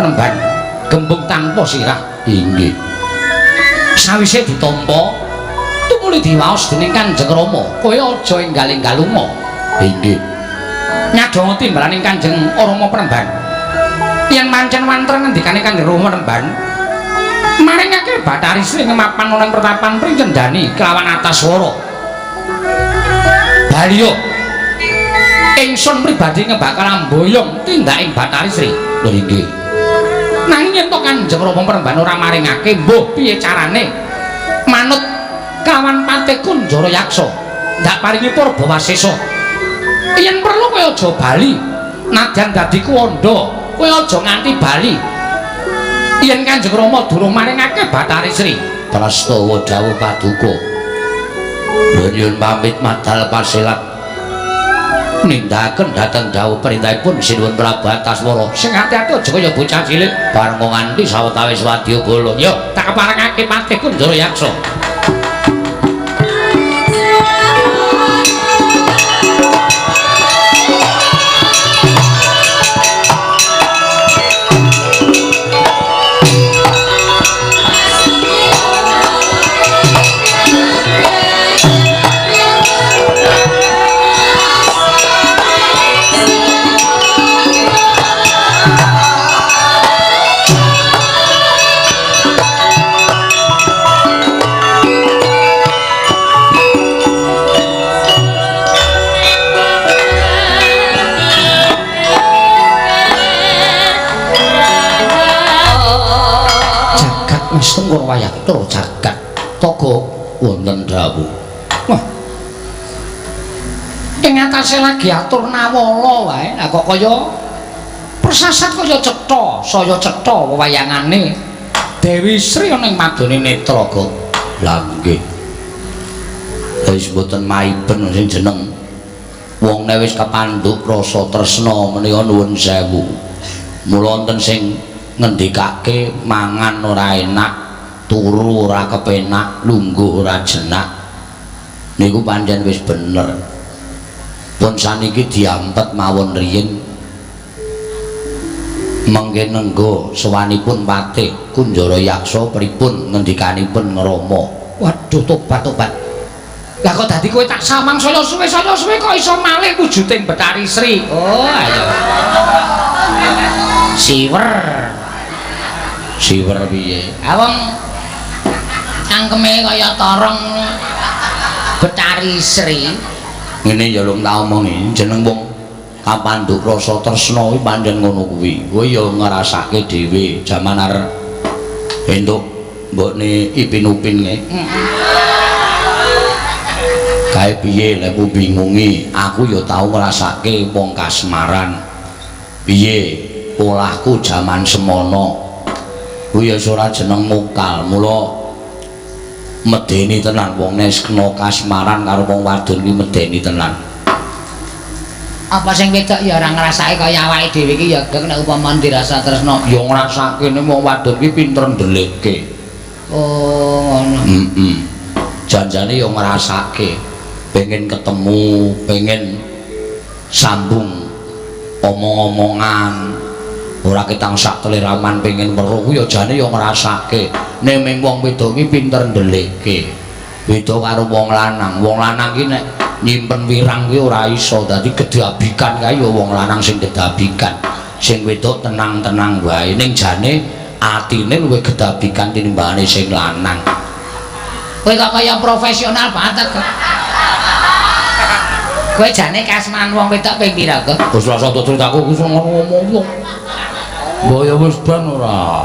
Penemban gembung tanpa sirah. Inggih. Sawise ditampa tumuli diwaos dening Kanjeng Rama, kowe aja enggal-enggal lunga. Inggih. Nyadonga timbalaning Kanjeng Rama Penemban. Yen pancen wantra ngendikane Kanjeng Rama Penemban, maringake Bathari Sri ngemapan ana ing pertapan Pringcendani kelawan Antaswara. Baliyo ingsun pribadi ngebakal amboyong tindak ing Bathari Sri. Lho inggih. Nanging yen to Kanjeng Rama Penemban ora maringake, mbuh piye carane manut kawan Patih Kunjara Yaksa ndak paringi purba wasesa. Yen perlu kowe aja bali, nadyan dadi kuwanda, kowe aja nganti bali. Yen Kanjeng Rama durung maringake Bathari Sri. Prastawa dawuh paduka. Nyuwun pamit madal pasilat nindakaken dhateng dawuh perintahipun Sinuwun Prabu Antaswara. Sing ati-ati aja kaya bocah cilik bareng nganti sawetawis wadyabala. Yo, tak keparengake Patih Kunjara Yaksa. Wis wayaktra jagat toga wonten dawuh. Wah. Ing atase lagi atur nawala wae. Lah kok kaya persasat kaya cetha, saya cetha wewayangane Dewi Sri ana ing madone netra go. Lah nggih. Wis mboten maiben sing jeneng wong nek wis kepandhuk rasa tresna menika nuwun sewu. Mula wonten sing ngendikake mangan ora enak, turu ora kepenak, lungguh ora jenak. Niku pancen wis bener. Pun saniki diampet mawon riyin. Mengke nenggo sowanipun Patih Kunjara Yaksa pripun ngendikanipun ngrama. Waduh, tobat-tobat. Lah kok dadi kowe tak samang saya suwe kok iso malih wujuding Bathari Sri. Oh, ayo. Siwer. Siwer piye? Awong cangkeme kaya torong Bathari Sri. Ngene ya lung tak omongi, jeneng wong kapandhuk rasa tresna kuwi pancen ngono kuwi. Kowe ya ngrasake dhewe jaman arep entuk mbokne Ipin-upin nge. Kae piye lek ku bingungi, aku ya tau ngrasake wong kasmaran. Piye polahku jaman semono. Kuwi ya ora jeneng mokal, mula medeni tenan wong nek kena kasmaran karo wong wadon kuwi medeni tenan. Apa sing wedok ya ora ngrasake kaya awake dhewe iki ya gek nek upama dirasa tresna. Ya ngrasake nek wong wadon kuwi pinter ndelikke. Oh, ngono. Heeh. Janjane ya ngrasake, pengen ketemu, pengen sambung omong-omongan. Ora ketang sak teliraman pengen weruh kuwi ya jane ya ngrasake. Nek ming wong wedok iki pinter ndelikke. Beda karo wong lanang. Wong lanang ki nek nyimpen wirang kuwi ora iso, dadi gedabikan kae ya wong lanang sing gedabikan. Sing wedok tenang-tenang wae, ning jane atine luwih gedabikan tinimbangane sing lanang. Kowe kok kaya profesional banget kok. Kowe jane kasmaran wong wedok ping pira kok? Wis ora usah critaku wis ngomong wong. Mbok ya wis ben ora.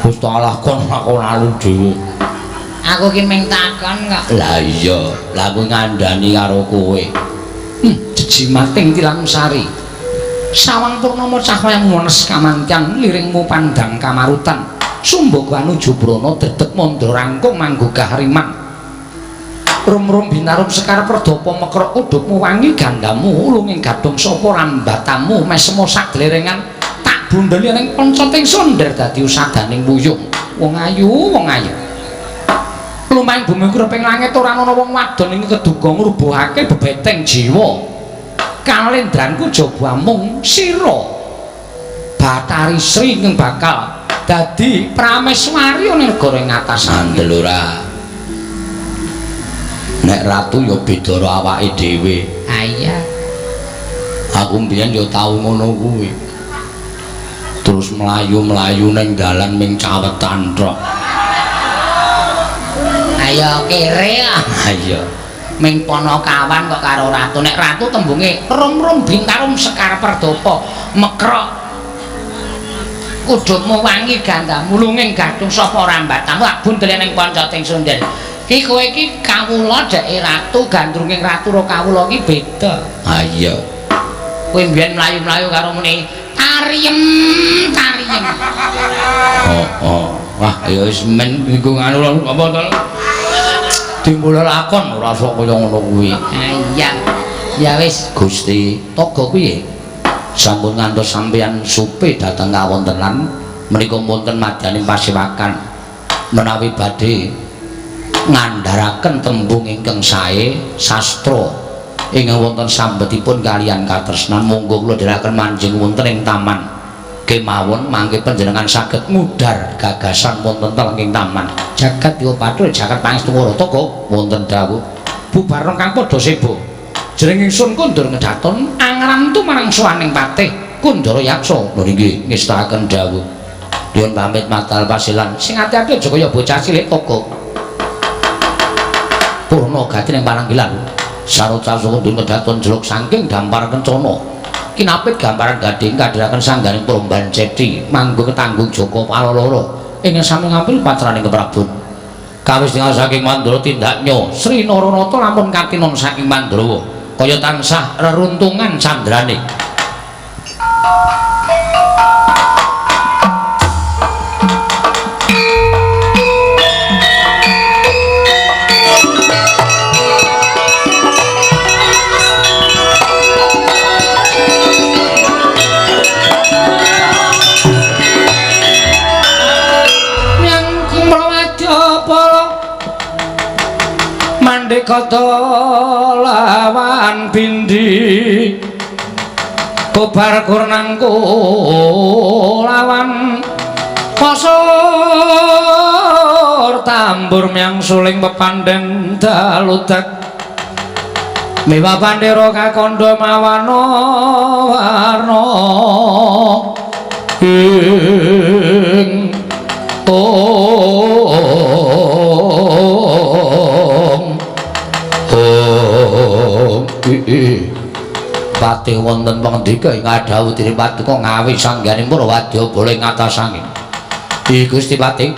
Wis tak lakon lakonalu dhewe. Aku ki mung takon kok. Lah iya, lah kowe ngandani karo kowe. Jejimating Tilamsari. Sawang purnama cahya mones kamantyan liringmu pandang kamarutan. Sumbaga anuju brana dedeg mandra rangkung manggugah rimang. Rum-rum binarum sekar perdapa mekrok kudukmu wangi gandamu ulunging gadhung sapa rambatamu mesemo saglerengan tak bundheli ning pencoting sonder dadi usadaning wuyung. Wong ayu, wong ayu. Lumaing bumi kreping langit ora ana wong wadon ing keduga ngrubuhake bebeteng jiwa. Kalendranku jaba mung sira. Bathari Sri ingkang bakal dadi prameswari ana negara ing atas Andel ora. Nek ratu ya beda karo awake dhewe. Ah iya. Aku mbiyen ya tau ngono kuwi. Terus mlayu-mlayu ning dalan ming cawetan tok. Ayo kere ah. Iya. Ming ponokawan kok karo ratu. Nek ratu tembunge rum-rum bintarum sekar perdapa mekrok kudukmu wangi gandamu lunging gadung sapa rambatamu ak bundel ning pancating sundel. Ki kowe iki kawula dheke ratu gandrunging ratu ro kawula iki beda. Ha iya. Kowe mbiyen mlayu-mlayu karo muni tariem tariem. Oh oh. Wah ya wis men iku nganu apa to? Timbul lakon ora sok kaya ngono kuwi. Ha iya. Ya wis Gusti Toga piye? Sampun ngantos sampeyan supe dhateng kawontenan menika wonten madyaning pasewakan menawi badhe ngandharaken tembung ingkang sae sastra ingkang wonten sambetipun kaliyan katresnan. Monggo kula dherekaken manjing wonten ing taman kemawon mangke panjenengan saged ngudar gagasan wonten telenging taman jagat dewa pathul jagat pangestu Toga wonten dawuh bubar kang padha sebo. Jeneng ingsun kondur ngedaton angrantu marang sowaning patih Kundara Yaksa. Lho nggih ngestakaken dawuh. Nyuwun pamit matal pasilan. Sing ati-ati aja kaya bocah cilik Toga. Purna gati ning pananggilan. Saroca kondur ngedaton jeluk saking dampar kencana. Kinapit gambaran gading kadhiraken sangganing Promban Ceti manggo ketanggung Joko Paloloro ing sami ngampil patraning Keprabon. Kawis tinggal saking Mandura tindaknya Sri Naranata lamun katinon saking Mandrawa kaya tansah reruntungan sandrane. Mandeka lawan bindi kobar kurnangku lawan pasur tambur myang suling pepandhen daludak miwa pandera kakandha mawana warna ing Patih wonten pangandika ing adhawuh dening paduka ngawi sangganing para wadyabala ing atas angin. Ih Gusti Patih,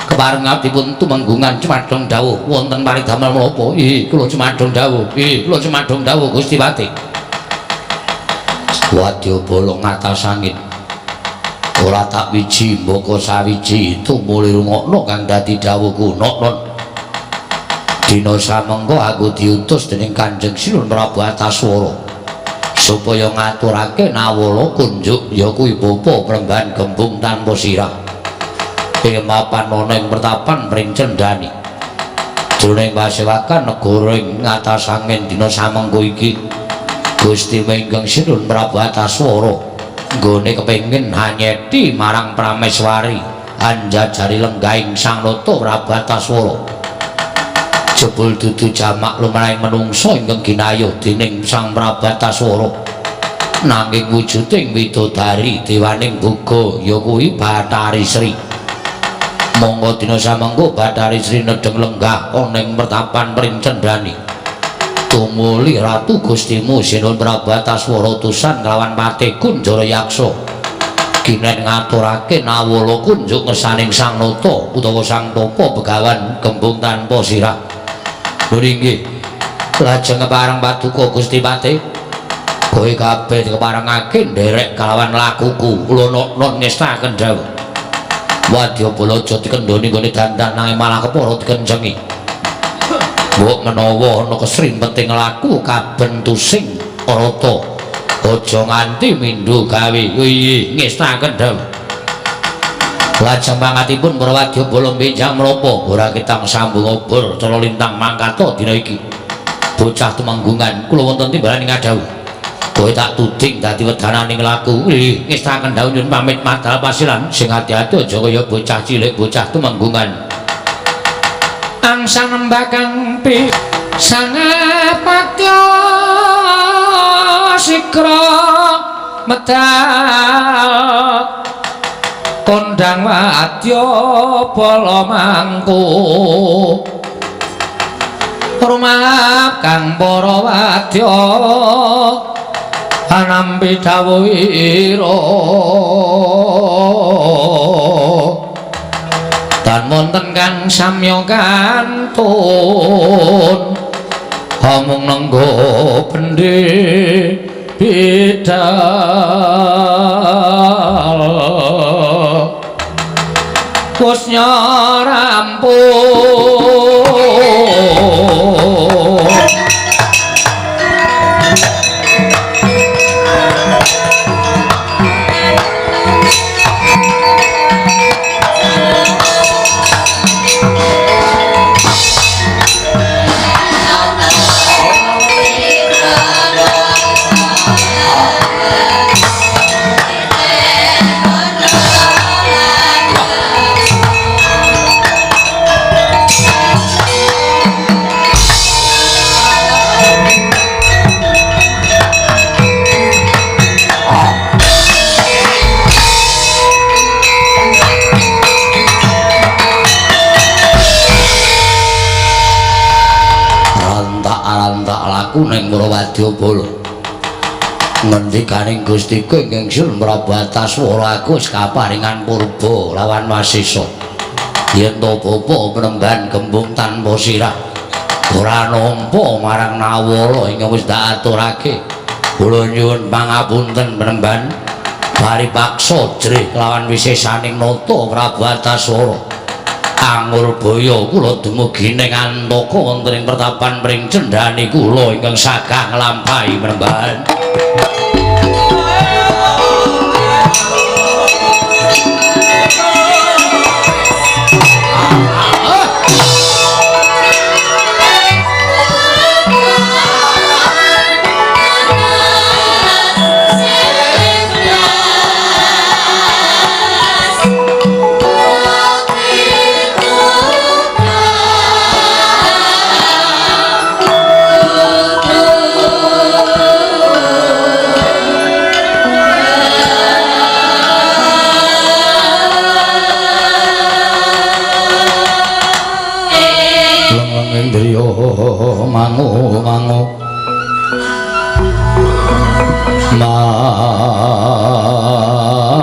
kepareng dipun tumenggungan cumadong dawuh wonten paridamel menapa? Ih kula cumadong dawuh. Ih kula cumadong dawuh Gusti Patih. Wadyabala ngatas angin. Ora tak wiji mbaka sawiji tumuli rungokno kang dadi dawuhku nok-nok. Dina samengko aku diutus dening Kanjeng Sinuhun Prabu Antaswara supaya ngaturake nawala kunjuk ya kuwi bapa Premban Gembung tanpa sirah ing mapan ana ing pertapan pring cendhani. Jroning pasewakan negara ing ngatas angin dina samengko iki Gusti Minggeng Sinuhun Prabu Antaswara nggone kepengin hanyeti marang Prameswari anjajari lenggahing Sang Nata Prabu Antaswara. Jebul dudu jamak lumrahing menungsa ingkang ginayuh dening Sang Prabu Antaswara nanging wujuding widodari dewaning boga ya kuwi Bathari Sri. Monggo dina samengko Bathari Sri nedheng lenggah ana ing pertapan pring cendhani. Tumuli Ratu Gustimu Sinuhun Prabu Antaswara utusan kelawan Patih Kunjara Yaksa ginen ngaturake nawala kunjuk ngersaning Sang Nata utawa Sang Tapa Begawan Gembung tanpa sirah. Lho inggih lajeng kepareng paduka Gusti Patih kowe kabeh keparengake nderek kalawan lakuku kula nok-nok ngestaken dawuh. Wadyabala aja dikendhoni nggone dandan nanging malah kepara dikencengi. Mbok menawa ana kesrimpeting laku kabentusing rata aja nganti mindho gawe. Iya ngestaken dawuh. Lajeng pangatipun para wadyabala benjang menapa ora ketang sambung obor cara lintang mangkata dina iki. Bocah tumenggungan kula wonten timbalan ing adhawuh. Kowe tak tuding dadi wedananing laku. Ih, ngestaken dawuh nyuwun pamit madal pasiran. Sing ati-ati aja kaya bocah cilik, bocah tumenggungan. Angsa nembakang pi sangapatya sikra medal kondang wadya bala mangku rumap kang para wadya anampi dawuhira tan wonten kang samya kantun amung nenggo pendhe bidal wis rampung. Aku ning Mrawadyabala ngendikaning Gustiku ingkang Sun Prabu Antaswara aku wis kaparingan purba lawan Wasesa yen to bapa penemban gembung tanpa sirah ora nampa marang Nawala ingkang wis tak aturake. Kula nyuwun pangapunten penemban paripaksa jrih lawan wisesaning nata Prabu Antaswara. Angurbaya kula dumugi ning Antaka wonten ing pertapan pring cendhani kula ingkang sagah nglampahi penemban. Mangu mangu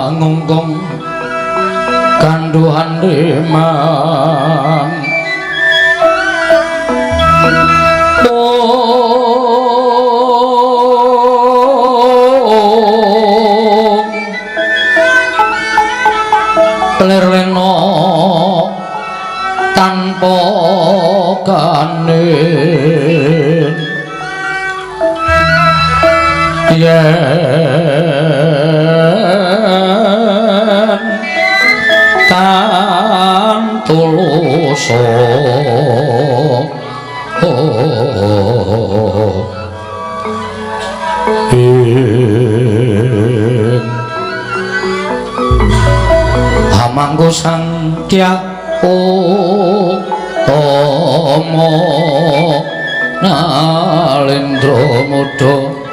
mangungkung kanduhan demang lerleno tanpa kanen yen tan tuluso ing hamangku sang Kyai Utama Nalendra Muda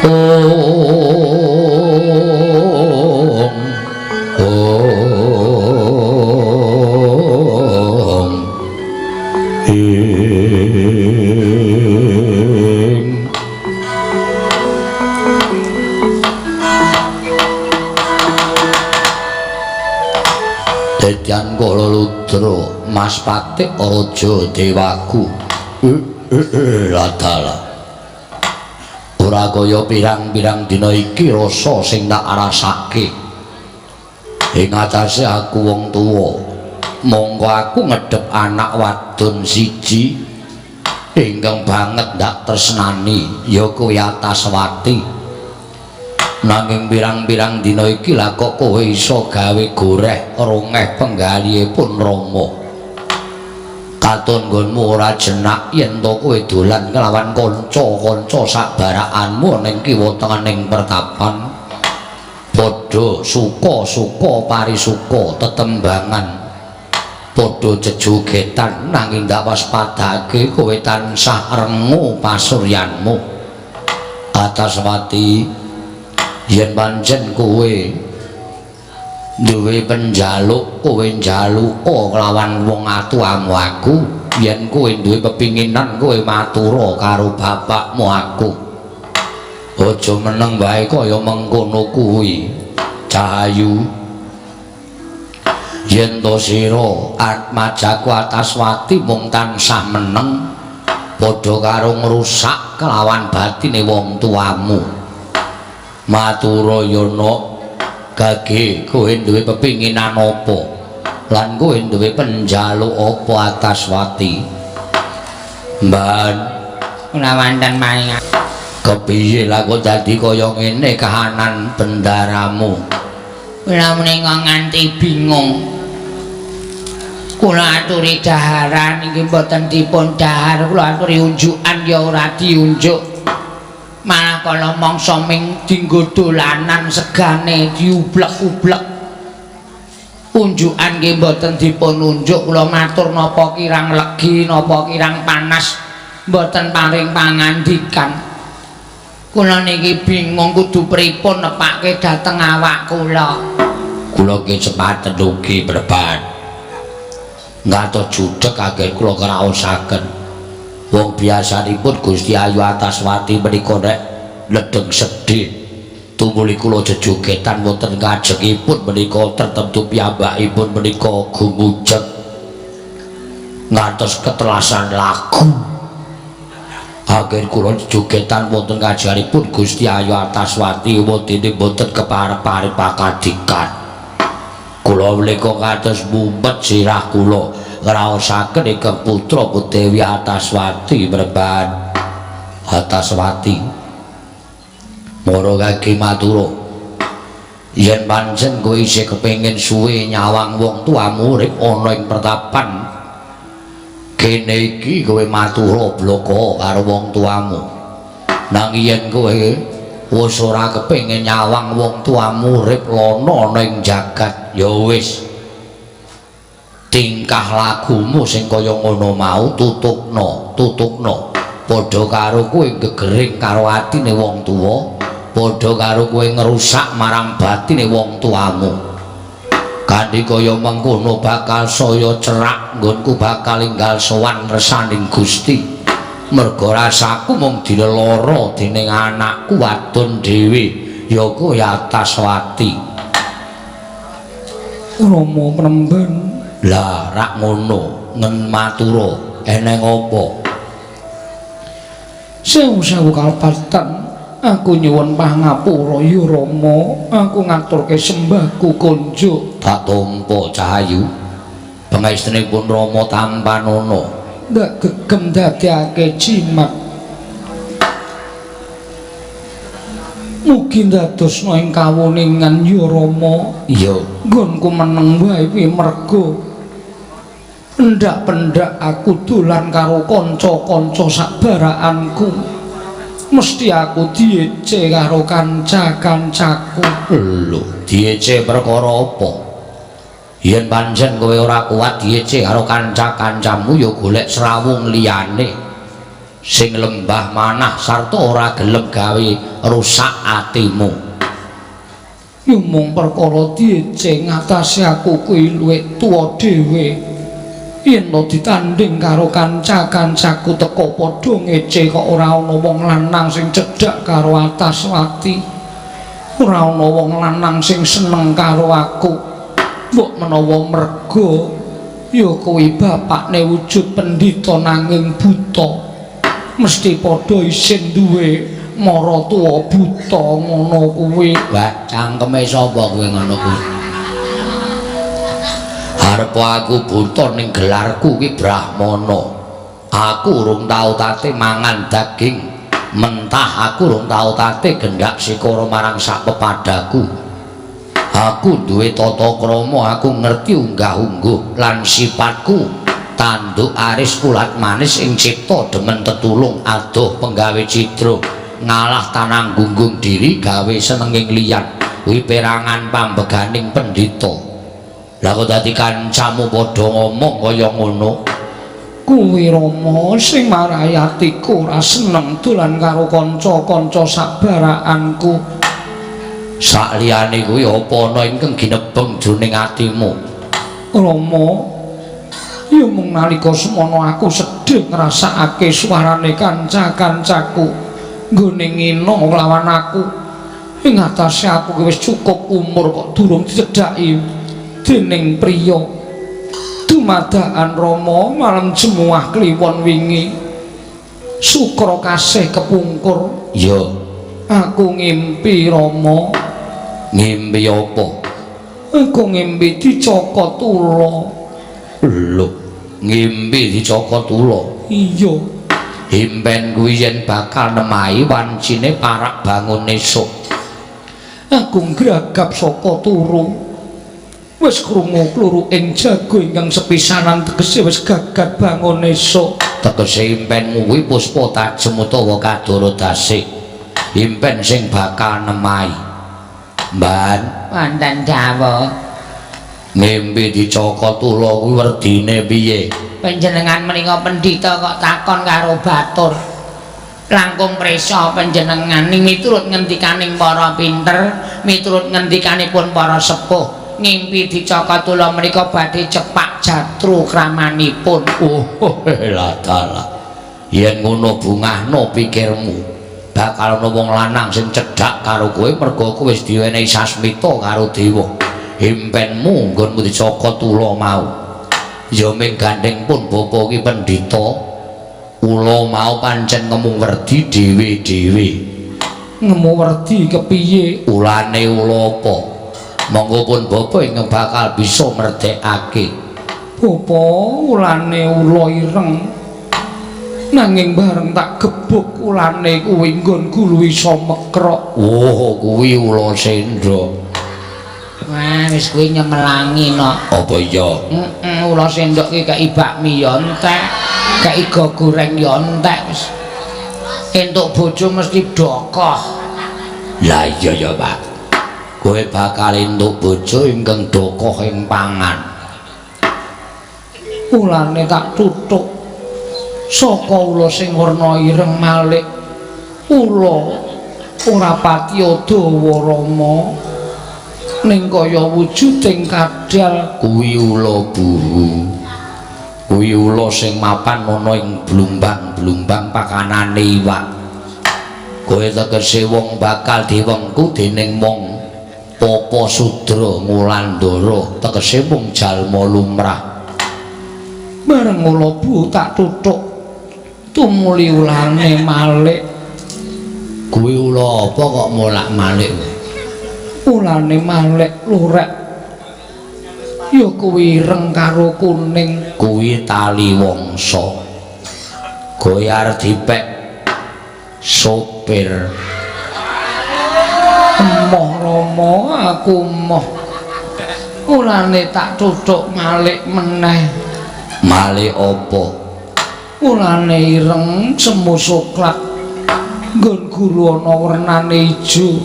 Om Om Ing Dedyan Kala Ludra Mas Patik Raja Dewaku Adalah ora kaya pirang-pirang dina iki rasa sing tak rasake. Ing atase aku wong tuwa, mongko aku ngedhep anak wadon siji ingkang banget ndak tresnani ya kuwi Ataswati. Nanging pirang-pirang dina iki lah kok kowe iso gawe goreh rongeh penggalihipun Rama. Katon nggonmu ora jenak yen to kowe dolan kelawan kanca-kanca sak barakanmu ning kiwa tengening pertapan. Padha suka-suka parisuka tetembangan. Padha jejogetan nanging ndak waspadake kowe tansah rengu pasuryanmu. Ataswati, yen pancen kowe duwe penjaluk, kowe njaluka kelawan wong atuamu aku. Yen kowe duwe pepinginan, kowe matura karo bapakmu aku. Aja meneng wae kaya mengkono kuwi, Cahayu. Yen to sira atmajaku Ataswati mung tansah meneng, padha karo ngrusak kelawan batine wong tuamu. Matura ya, Nok. Gage kowe duwe pepinginan apa lan kowe duwe penjaluk apa Ataswati? Mban, kula wonten maring. Kepiye lah kok dadi kaya ngene kahanan bendaramu? Kula menika nganti bingung. Kula aturi daharan inggih mboten dipun dahar, kula aturi unjukan ya ora diunjuk. Malah kala mangsa ming dinggo dolanan segane diublek-ublek. Unjukan nggih mboten dipun unjuk, kula matur napa kirang legi, napa kirang panas, mboten paring pangandikan. Kula niki bingung kudu pripun nepake dhateng awak kula. Kula ki sepaten ugi preban. Ngantos judeg anggen kula kraosaken. Wong biasanipun Gusti Ayu Ataswati menika nek ledeng sedih tumuli kula jejogetan wonten kajengipun menika tertentu piyambakipun menika gumujeg ngantos ketelasan lagu. Anggen kula jejogetan wonten kajengipun Gusti Ayu Ataswati wondene mboten keparep-parep pakadikan. Kula menika kados mumpet sirah kula ngraosaken ingkang putra Dewi Ataswati mreban. Ataswati mara kaki matura, yen pancen kowe isih kepengin suwe nyawang wong tuamu urip ana ing pertapan kene iki, kowe matura bloko karo wong tuamu. Nanging yen kowe wis ora kepengin nyawang wong tuamu urip lana ana ing jagat, ya wis tingkah lakumu sing kaya ngono mau tutukno, tutukno. Padha karo kowe gegering karo atine wong tuwa, padha karo kowe ngrusak marang batine wong tuamu. Kanthi kaya mengkono bakal saya cerak nggonku bakal enggal sowan resaning Gusti. Merga rasaku mung dilelara dening anakku wadon dhewe, ya kuwi Ataswati. Rama Premban. Lah rak ngono ngen matura eneng apa? Sewu-sewu kalpatan, aku nyuwun pangapura ya Rama, aku ngaturke sembahku konjuk. Tak tampa Cahayu. Pangestunipun Rama tampanana. Ndak gegem dadekake jimat. Mugi ndadosna ing kawuningan ya Rama. Iya. Nggonku meneng wae kuwi merga pendak-pendak aku dolan karo kanca-kanca sakbarakanku. Mesti aku diece karo kanca-kancaku. Lho, diece perkara apa? Yen pancen kowe ora kuat diece karo kanca-kancamu ya golek srawung liyane sing lembah manah sarta ora gelem gawe rusak atimu. Ya mung perkara diece ngatasi aku kuwi luwih tuwa dhewe. Yen to ditanding karo kanca-kancaku teka padha ngece kok ora ana wong lanang sing cedhak karo Ataswati. Ora ana wong lanang sing seneng karo aku. Mbok menawa merga ya kuwi bapakne wujud pendhita nanging buta. Mesti padha isin duwe maratuwa buta ngono kuwi. Wah, cangkeme sapa kowe ngono kuwi? Arep aku buta ning gelarku ki Brahmana. Aku urung tau tate mangan daging mentah, aku urung tau tate gendak sikara marang sak pepadaku. Aku duwe tata krama, aku ngerti unggah-ungguh lan sifatku. Tanduk aris ulat manis ing cipta demen tetulung adoh penggawe cidra ngalah tanang gunggung diri gawe senenging liyan kuwi perangan pambeganing pendhita. Lah kok dadi kancamu padha ngomong kaya ngono? Kuwi Rama sing marai atiku ora seneng dolan karo kanca-kanca sabaraaanku. Sakliyane kuwi apa ana ingkang ginebeng jroning atimu? Rama, ya mung nalika semono aku sedih ngrasakake suarane kanca-kancaku nggone ngina nglawan aku. Ing atase aku wis cukup umur kok durung dicedhaki dening priya. Dumadakan Rama malam jemuah kliwon wingi sukra kasih kepungkur. Ya, aku ngimpi Rama. Ngimpi apa? Aku ngimpi dicokot ula. Lho, ngimpi dicokot ula? Iya. Impen kuwi yen bakal nemahi wancine parak bangun esuk. Aku ngragap saka turu. Wis krungu kluru ing jago ingkang sepisanan tegese wis gagat bangun esuk. Tegese impenmu kuwi puspa tajem utawa kadara dasik. Impen sing bakal nemahi. Mban, wonten dawuh. Ngimpi dicokot ula kuwi werdine piye? Panjenengan menika pendhita kok takon karo batur. Langkung prisa panjenengan ning miturut ngendikaning para pinter, miturut ngendikanipun para sepuh, ngimpi dicokot ula menika badhe cepak jatru kramanipun. Oh, la dalah. Yen ngono bungahno pikirmu. Bakal ana wong lanang sing cedhak karo kowe merga kowe wis diwenehi sasmita karo dewa. Impenmu nggonmu dicokot ula mau. Ya ming gandeng pun bapa ki pendhita. Ula mau pancen ngemu werdi dhewe-dhewe. Ngemu werdi kepiye? Ulane ula apa? Monggo pun bapa ingkang bakal bisa merdekake. Bapa, ulane ula ireng. Nanging bareng tak gebuk ulane kuwi nggon gulu iso mekrok. Oh, kuwi ula sendra. Wah, wis kuwi nyemelangi no. Apa iya? Heeh, ula sendok ki kei bakmi ya entek, kei iga goreng ya entek wis. Entuk bojo mesti dokoh. Lah iya ya, Pak. Kowe bakal entuk bojo ingkang dokoh ing pangan. Ulane tak tutuk. Saka ula sing werna ireng malik. Ula ora patiya dawa Rama. Ning kaya wujuding kadal kuwi ula buhu. Kuwi ula sing mapan ana ing blumbang-blumbang pakanane iwak. Kowe tegese wong bakal diwengku dening wong papa sudra ngulandara, tegese mung jalma lumrah. Bareng ula buhu tak tutuk, tumuli ulane malik. Kuwi ula apa kok molak-malik? Ulane malik lurek. Ya kuwi ireng karo kuning. Kuwi tali wangsa. Kowe arep dipek sopir. Emoh Rama, aku emoh. Ulane tak tutuk malik meneh. Malik apa? Ulane ireng semu soklat. Nggon gulu ana wernane ijo,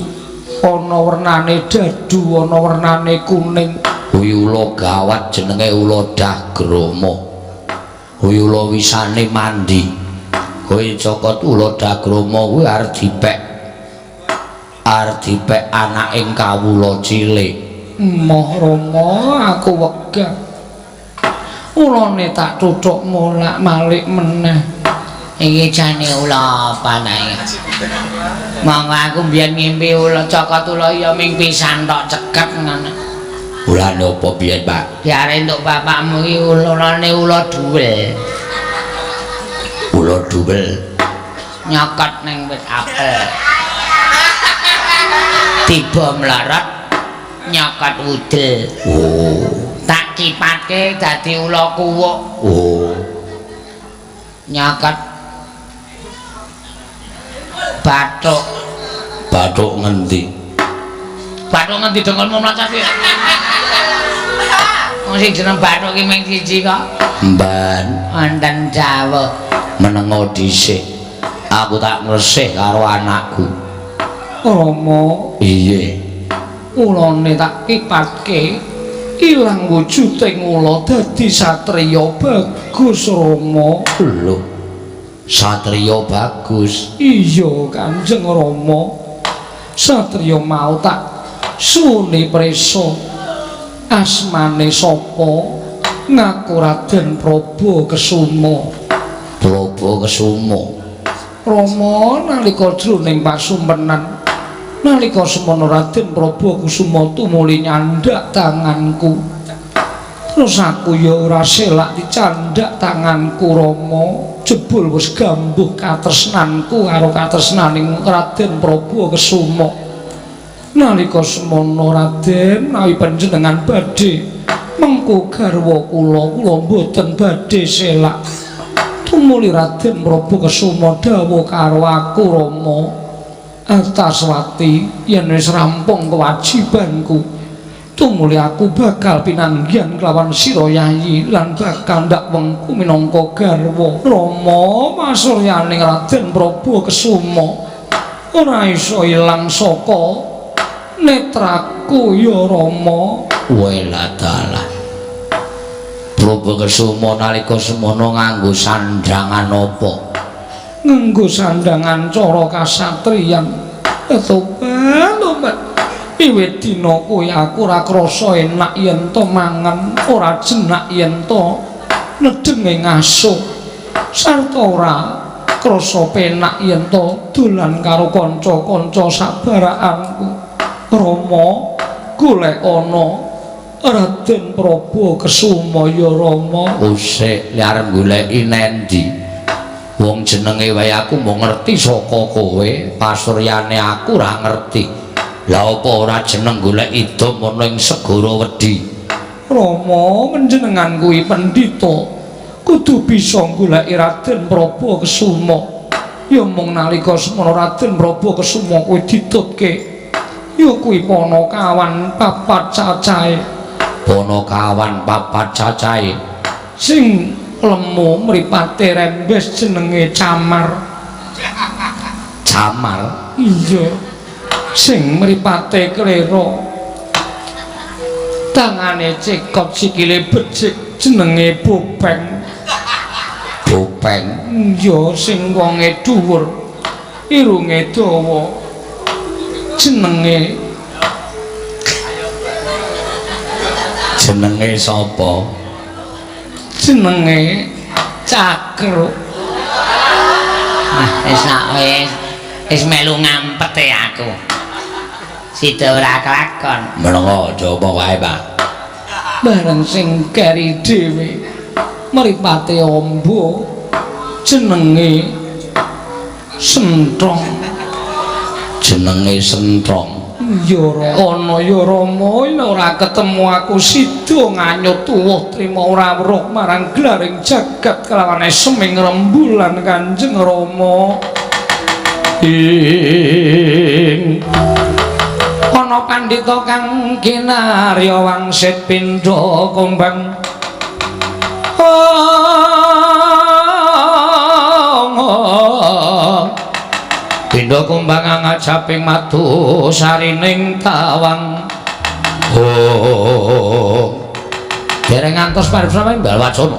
ana wernane dadu, ana wernane kuning. Kuwi ula gawat jenenge ula Dagrama. Kuwi ula wisane mandi. Kowe cokot ula Dagrama kuwi arep dipek. Arep dipek anaking kawula cilik. Emoh Rama, aku wegah. Ulane tak tutuk molak-malik meneh. Iki jane ula apa nae? Monggo aku mbiyen ngimpi ula cokot ula ya ming pisan tok ceket ngono. Ulane apa biyen, Pak? Diare entuk bapakmu iki ulane ula duwel. Ula duwel nyokot ning wit apel. Tiba mlarat nyokot wudel. Oh. Tak kipatke dadi ula kuwuk. Oh. Nyokot bathuk. Bathuk ngendi? Bathuk ngendi dengkulmu mlacak iki? Wong sing jeneng bathuk ki mung siji kok. Mban, wonten dawuh. Menengo dhisik. Aku tak ngresih karo anakku. Rama, Piye? Ulane tak kipatke ilang wujuding ula dadi satriya bagus Rama. Lho. Satriya bagus. Iya Kanjeng Rama. Satriya mau tak suni prisa. Asmane sapa? Ngaku Raden Prabu Kesuma. Prabu Kesuma. Rama nalika jroning pasumpenan nalika semono Raden Prabu Kusuma tumuli nyandak tanganku. Terus aku ya ora selak dicandhak tanganku Rama. Jebul wis gambuh katresnanku karo katresnaning Raden Prabu Kesuma. Nalika semono Raden nawi panjenengan badhe mengku garwa kula, kula mboten badhe selak. Tumuli Raden Prabu Kesuma dawuh karo aku Rama, Antaswati yen wis rampung kewajibanku, tumuli aku bakal pinanggihan kelawan sira Yayi lan bakal ndak wengku minangka garwa. Rama, masuryaning Raden Prabu Kesuma ora iso ilang saka netraku ya Rama. Weladalah. Prabu Kesuma nalika semono nganggo sandhangan apa? Nganggo sandhangan cara kasatriyan. Tobat. Wiwit dina kuwi aku ora krasa enak yen to mangan, ora jenak yen to nedenge ngasuh. Sarta ora krasa penak yen to dolan karo kanca-kanca sabarakanku. Rama, golek ana Raden Prabu Kesuma ya Rama. Usik li arep goleki nendi? Wong jenenge wae aku mung ngerti saka kowe, pasuryane aku ora ngerti. Lah apa ora jeneng golek idom ana ing segara wedi? Rama, panjenengan kuwi pendhita, kudu bisa goleki Raden Prabu Kesuma. Ya mung nalika semono Raden Prabu Kesuma kuwi ditutke, ya kuwi panakawan papat cacahe. Panakawan papat cacahe sing lemu mripate rembes jenenge Camar. Camar? Iya. Sing mripate klero, tangane cekot sikile becik jenenge Bopeng. Bopeng? Iya, sing wonge dhuwur irunge dawa jenenge jenenge sapa? Jenenge Cakruk. Ah, wis wis wis melu ngampete aku. Sida ora kelakon. Menengo aja apa wae, Pak. Bareng sing keri dhewe mripate amba jenenge Sentrong. Jenenge Sentrong. Ya ana ya Rama, yen ora ketemu aku sida nganyut tuwuh trima ora weruh marang glaring jagat kelawan esming rembulan Kanjeng Rama. Ing ana pandhita kang kinarya wangsit pindha kumbang. Pindha kumbang ngajaping madu sarining tawang. Oh. Dereng ngantos paripurna imbal wacana.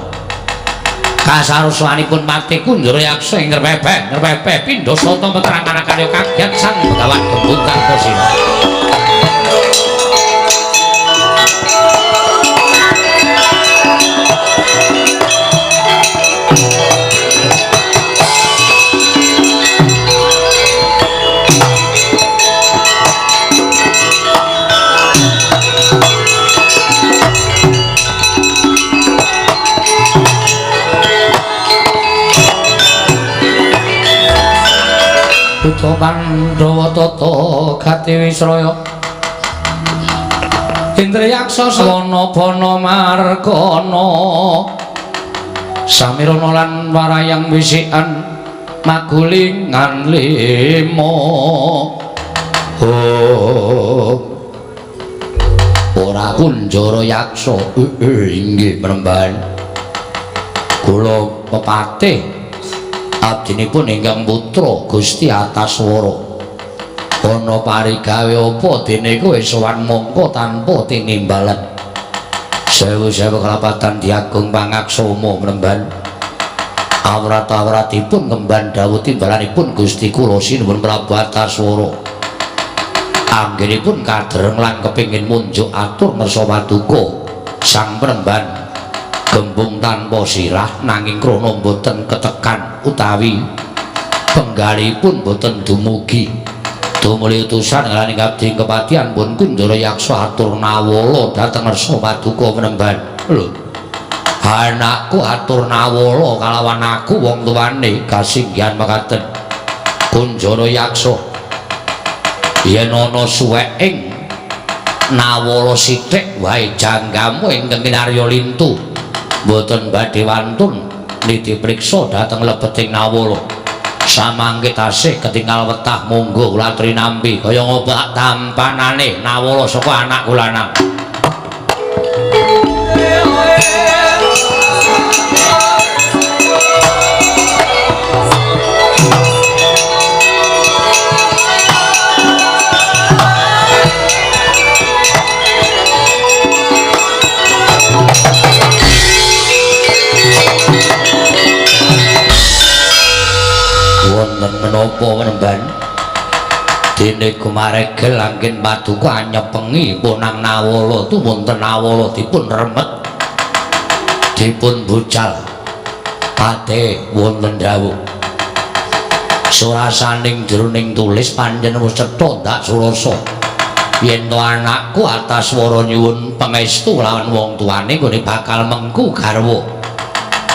Kasaruswanipun mati kunjara yaksa ing ngrepepeh ngrepepeh pindha sata metrang karya kaget sang Begawan Gembung Kartosina. Putra Pandhawa tata gati wisraya Indriyaksa sawana bana margana samirana lan warayang wisikan magulingan lima. Oh. Ora Kunjara Yaksa. Inggih Panembahan. Kula pepatih abdinipun ingkang putra Gusti Ataswara. Ana parigawe apa dene kowe sowan mangka tanpa tinimbalan. Sewu-sewu kelapatan diagung pangaksama Panembahan. Awrat-awratipun kemban dawuh timbalanipun Gusti kula sinuwun Prabu Ataswara. Anggenipun kadereng lan kepingin munjuk atur ngersa paduka sang Panembahan gembung tanpa sirah nanging krana boten ketekan utawi penggalipun boten dumugi. Tumuli utusan ngarani abdi kepatihan pun Kunjara Yaksa atur nawala dhateng ngersa paduka Panembahan. Lho, anakku atur nawala kalawan aku wong tuane kasinggihan mekaten. Kunjara Yaksa, yen ana suweking nawala sithik wae janggamu ingkang kinarya lintu mboten badhe wantun niti priksa dhateng lebeting nawala. Samangke tasih ketingal wetah monggo kula trinampi kaya ngobak tampanane nawala saka anakku lanang. Wonten menapa Panembahan? Dene gumaregel anggen paduka anyepengi punang nawala tumunten nawala dipun remet dipun bucal. Pate wonten dawuh. Surasaning jroning tulis panjenengan wis cetha ndak surasa. Yen to anakku Ataswara nyuwun pangestu lawan wong tuane nggone bakal mengku garwa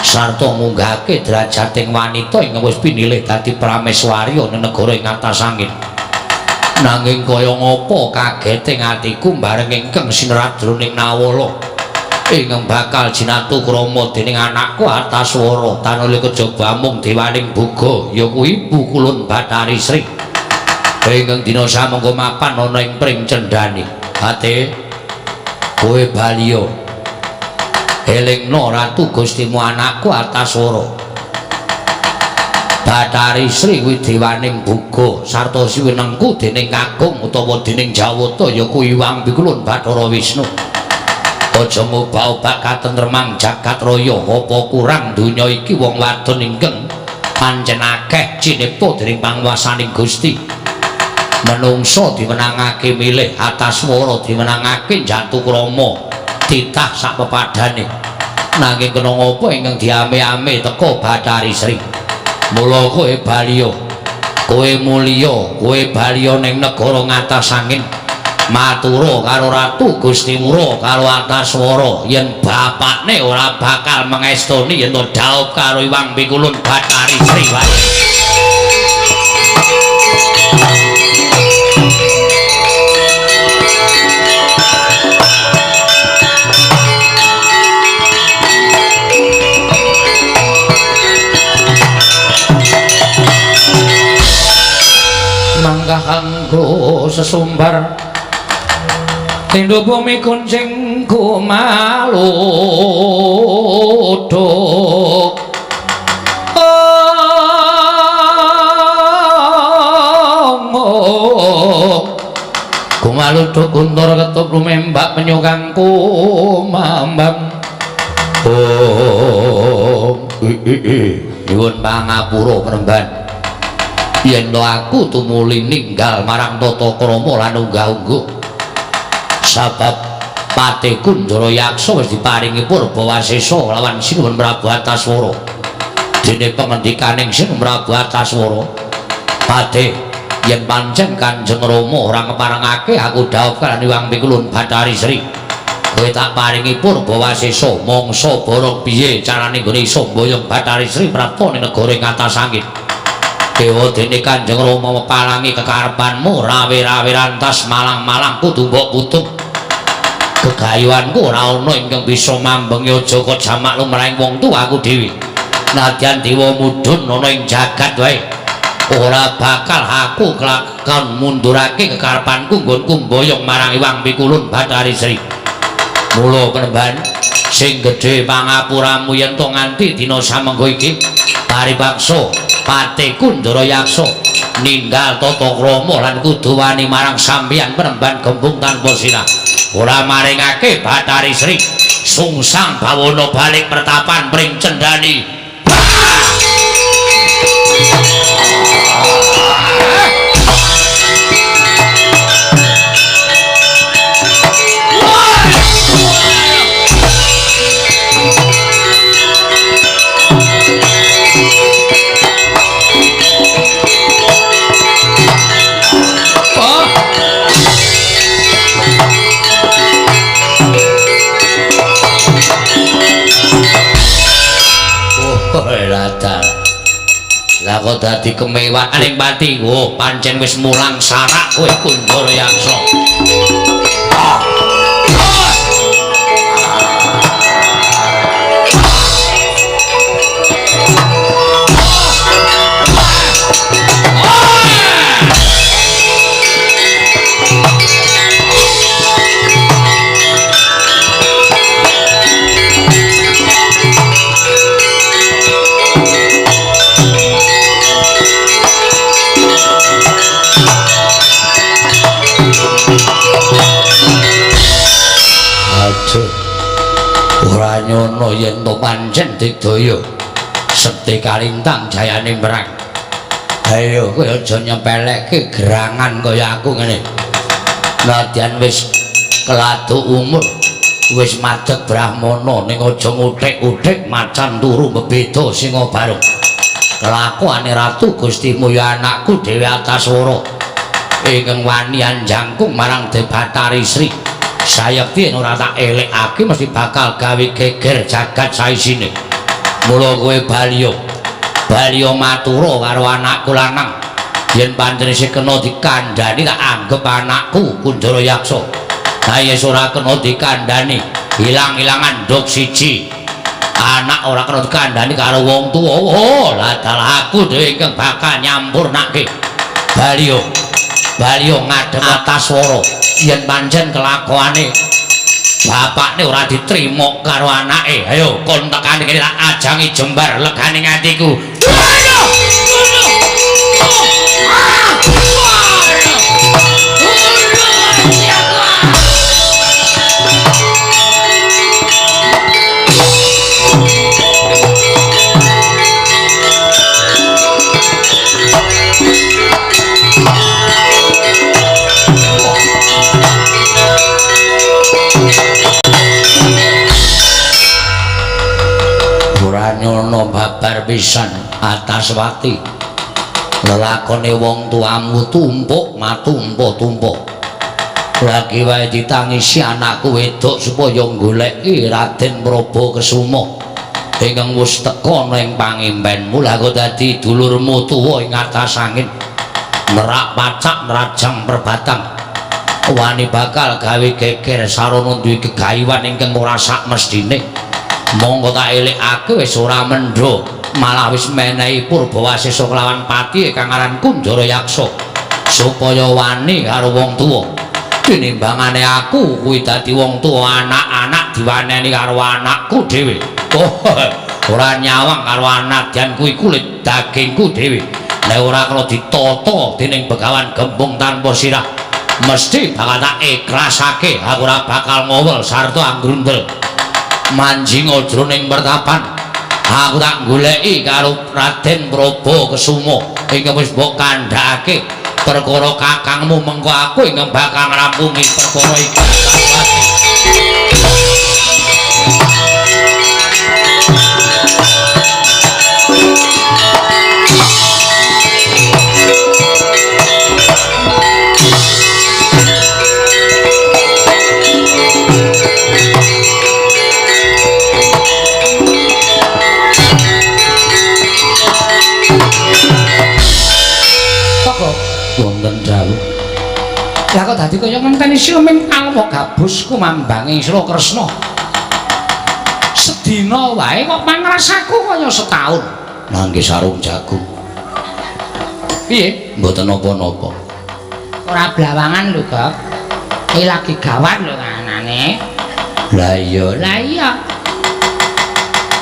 sarta ngunggahake derajating wanita ingkang wis pinilih dadi prameswari ana negara ing atas angin. Nanging kaya ngapa kagete atiku bareng ingkang sinerat jroning nawala ingkang bakal jinatu krama dening anakku Ataswara tanuli kejaba amung dewaning boga ya kuwi Ibu Kulun Bathari Sri ingkang dina samangka mapan ana ing pring cendhane. Ate kowe baliya elingno Ratu Gustimu anakku Ataswara. Bathari Sri kuwi dewaning boga sarta siwenengku dening kakung utawa dening Jawata ya kuwi Hyang Pikulun Bathara Wisnu. Aja ngobak-obak katentremang jagat raya, apa kurang donya iki wong wadon ingkang pancen akeh cinipta dening panguwasaning Gusti. Menungsa diwenangake milih, Ataswara diwenangake jatukrama titah sak pepadane. Nanging kena ngapa ingkang diame-ame teka Bathari Sri. Mula kowe baliya, kowe mulya, kowe baliya ning negara ngatas angin. Matura karo Ratu Gusti Mura karo Ataswara yen bapakne ora bakal mengestoni yen to dhaup karo Hyang Pikulun Bathari Sri wae. Manggah anggo sesumbar tindho bumi kuncing kumaluduk. Kumaluduk kuntur ketup lumembak penyukang kumambang. Om nyuwun pangapura Panembahan. Yen to aku tumuli ninggal marang tata krama lan unggah-ungguh. Sabab Patih Kunjara Yaksa wis diparingi purba wasesa lawan Sinuwun Prabu Ataswara. Dene pangendikaning Sinuwun Prabu Ataswara, Patih, yen pancen Kanjeng Rama ora ngeparengake aku dhaup kaliyan Hyang Pikulun Bathari Sri. Kowe tak paringi purba wasesa mangsa barang piye carane nggone iso mboyong Bathari Sri prapta ning negara ing atas angin. Dewa dene Kanjeng Rama mepalangi kekarepanmu rawe-rawe rantas malang-malang kudu mbok putung. Gegayuhanku ora ana ingkang bisa mambengi aja kok jamak lumrahing wong tuaku dhewe. Nadyan dewa mudhun ana ing jagat wae ora bakal aku kelakon mundurake kekarepanku nggonku mboyong marang Hyang Pikulun Bathari Sri. Mula penemban sing gedhe pangapuramu yen to nganti dina samengko iki paripaksa Patih Kundara Yaksa ninggal tata krama lan kudu wani marang sampeyan penemban gembung tanpa sirah. Ora maringake Bathari Sri sungsang bawana balik pertapan pring cendhani. Lah kok dadi kemewah ning pati. Oh, pancen wis mulang sarak kowe Kundara Yaksa. Ora nyono yen to pancen digdaya sekti kalintang jayane perang. Ayo kowe aja nyepelekke gerangan kaya aku ngene. Nadyan wis keladuk umur, wis madeg brahmana ning aja nguthik-uthik macan turu bebeda singa barung. Kelakuane Ratu Gustimu ya anakku dhewe Antaswara ingkang wani anjangkung marang Bathari Sri. Sayekti yen ora tak elekake mesti bakal gawe geger jagat saisine. Mula kowe baliyo, baliyo matura karo anakku lanang. Yen pancen isih kena dikandhani tak anggep anakku Kundara Yaksa. Lah yen ora kena dikandhani, ilang-ilangan nduk siji. Anak ora kena dikandhani karo wong tuwa. Oh, lah dalah aku dhewe ingkang bakal nyampurnake. Baliyo, baliyo ngadhep Antaswara. Yen pancen kelakuane bapakne ora diterima karo anake, ayo kon tekane kene tak ajangi jembar legane atiku. Nyono babar pisan Antaswati. Lelakone wong tuamu tumpuk matumpo-tumpuk. Lagi wae ditangisi anakku wedok supaya goleki Raden Prabu Kesuma ingkang wis teka ning pangimpenmu. Lah kok dadi dulurmu tuwa ing atas angin nerak pacak nerajang perbatang wani bakal gawe geger sarana duwe gegayuhan ingkang ora sak mesthine. Monggo tak elekake wis ora mendho, malah wis menehi purbawasesa kelawan pati kang aran Kundara Yaksa supaya wani karo wong tuwa. Tinimbangane aku kuwi dadi wong tuwa anak-anak diwaneni karo anakku dhewe. Oh, ora nyawang karo anadyan kuwi kulit dagingku dhewe. Nek ora kena ditata dening Begawan Gembung tanpa sirah, mesti bakal tak ikhlasake. Aku ora bakal ngowel sarta anggrundel. Manjing jroning pertapan aku tak goleki karo Raden Prabu Kesuma ingkang wis mbok kandhakake perkara kakangmu. Mengko aku ingkang bakal ngrampungi perkara iki. Wonten dawuh. Lah kok dadi kaya ngenteni sira ming alwa gabus kumambangi Sira Kresna. Sedina wae kok pangrasaku kaya setahun. Nangge sarung jagung. Piye? Mboten napa-napa. Ora blawangan lho, Gok. Iki lagi gawat lho kanane. Lah iya, Lah iya.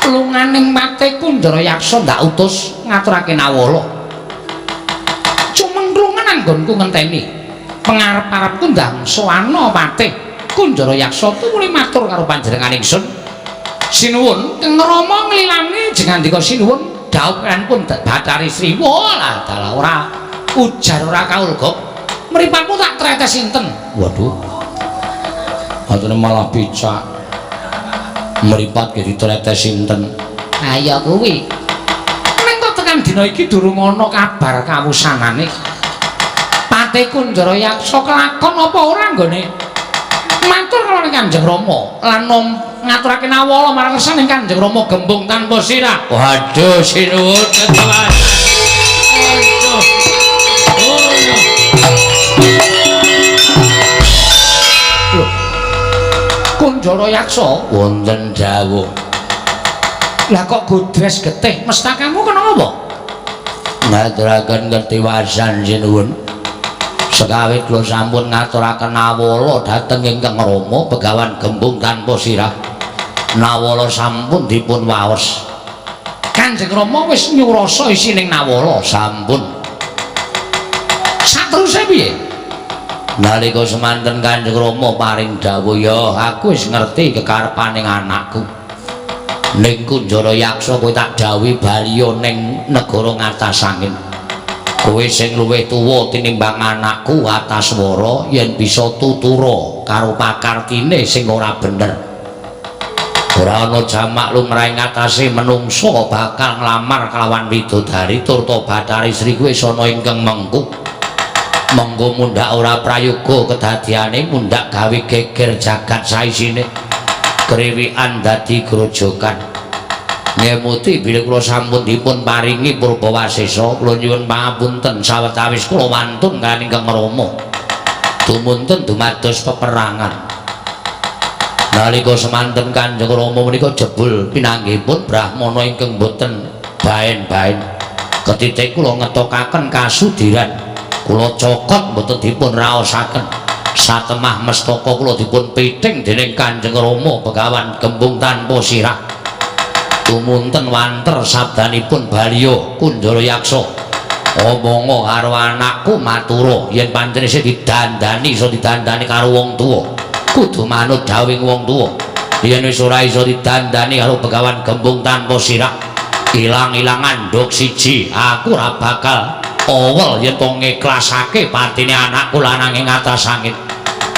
Lunganing mate Kunjara Yaksa ndak utus ngaturake Nawala. Cumengklungan anggonku ngenteni. Pengarep-arepku ndang sowana patih Kunjara Yaksa tumuli matur karo panjenengan ingsun. Sinuwun, Kang Rama nglilani jengandika sinuwun dhaup pun Bathari Sri. Walah dalah ora ujar ora kaul gok. Mripatmu tak tretes sinten? Waduh. Atune malah picak. Mripat ge ditretes sinten? Ha ya kuwi. Ning kok tekan dina iki durung ana kabar kawusanane. Patih Kunjara Yaksa kelakon apa ora nggone? Matur karo Kanjeng Rama lan ngaturake Nawala marang kersaning Kanjeng Rama gembung tanpa sirah. Waduh sinuwun ketuan. Waduh. Lho. Kunjara Yaksa wonten dawuh. Lah kok godres getih mestakamu kena apa? Ngaturaken ketiwasan sinuwun. Sekawit kula sampun ngaturaken Nawala dhateng ingkang Rama Begawan Gembung tanpa sirah. Nawala sampun dipun waos. Kanjeng Rama wis nyurasa isining Nawala sampun. Sateruse piye? Nalika semanten Kanjeng Rama paring dawuh, ya aku wis ngerti kekarepaning anakku. Ning Kunjara Yaksa kowe tak dawuhi baliya ning negara Ngatasangin. Kowe sing luwih tuwa tinimbang anakku Ataswara yen bisa tutura karo pakartine sing ora bener. Ora ana jamak lumrah ing atase menungsa bakal nglamar kelawan widodari turta Bathari Sri kuwi ana ingkang mengku. Mengko mundhak ora prayoga kedadiane mundhak gawe geger jagat saisine. Kriwikan dadi grojogan. Ngemuti bilih kula sampun dipun paringi purba wasesa, kula nyuwun pangapunten sawetawis kula wantun kaliyan ingkang Rama. Dumunten dumados peperangan. Nalika semanten Kanjeng Rama menika jebul pinanggihipun brahmana ingkang boten baen-baen. Ketitik kula ngetokaken kasudiran. Kula cokot boten dipun raosaken. Satemah mestaka kula dipun piting dening Kanjeng Rama Begawan Gembung tanpa sirah. Tumunten wanter sabdanipun baliya Kunjara Yaksa. Omonga karo anakku matura yen pancen isih didandani iso didandani karo wong tuwa. Kudu manut dawuhing wong tuwa. Yen wis ora iso didandani karo Begawan Gembung tanpa sirah, ilang-ilangan nduk siji, aku ora bakal owel yen to ngiklasake patine anakku lanang ing atas angin.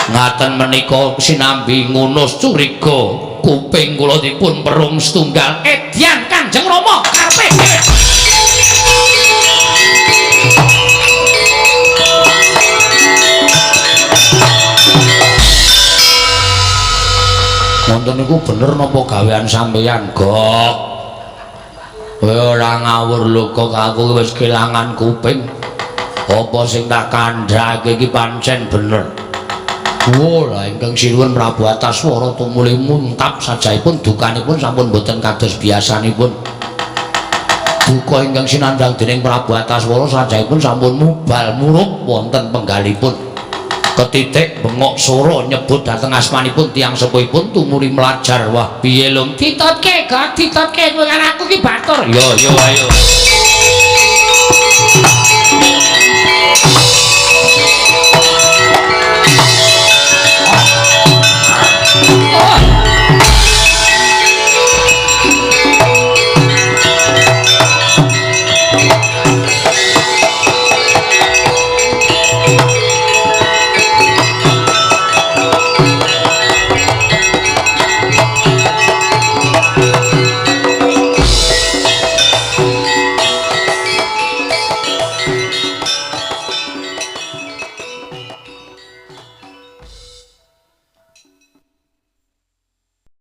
Ngaten menika sinambi ngunus curiga kuping kula dipun perung setunggal. Edyan Kanjeng Rama karepe dhewe. Wonten niku bener napa gawean sampeyan, Gok? Kowe ora ngawur lho, Gok, aku wis kelangan kuping. Apa sing tak kandhake iki pancen bener. Wah, lah ingkang sinuwun Prabu Ataswara tumuli muntap sajaipun dukanipun sampun boten kados biasanipun. Duka ingkang sinandhang dening Prabu Ataswara sajaipun sampun mubal murup wonten penggalipun. Ketitik bengok sora nyebut dhateng asmanipun tiyang sepuhipun tumuli mlajar. Wah, piye lho? Ditotke, Gok, ditotke kowe karo aku ki batur. Yo yo ayo.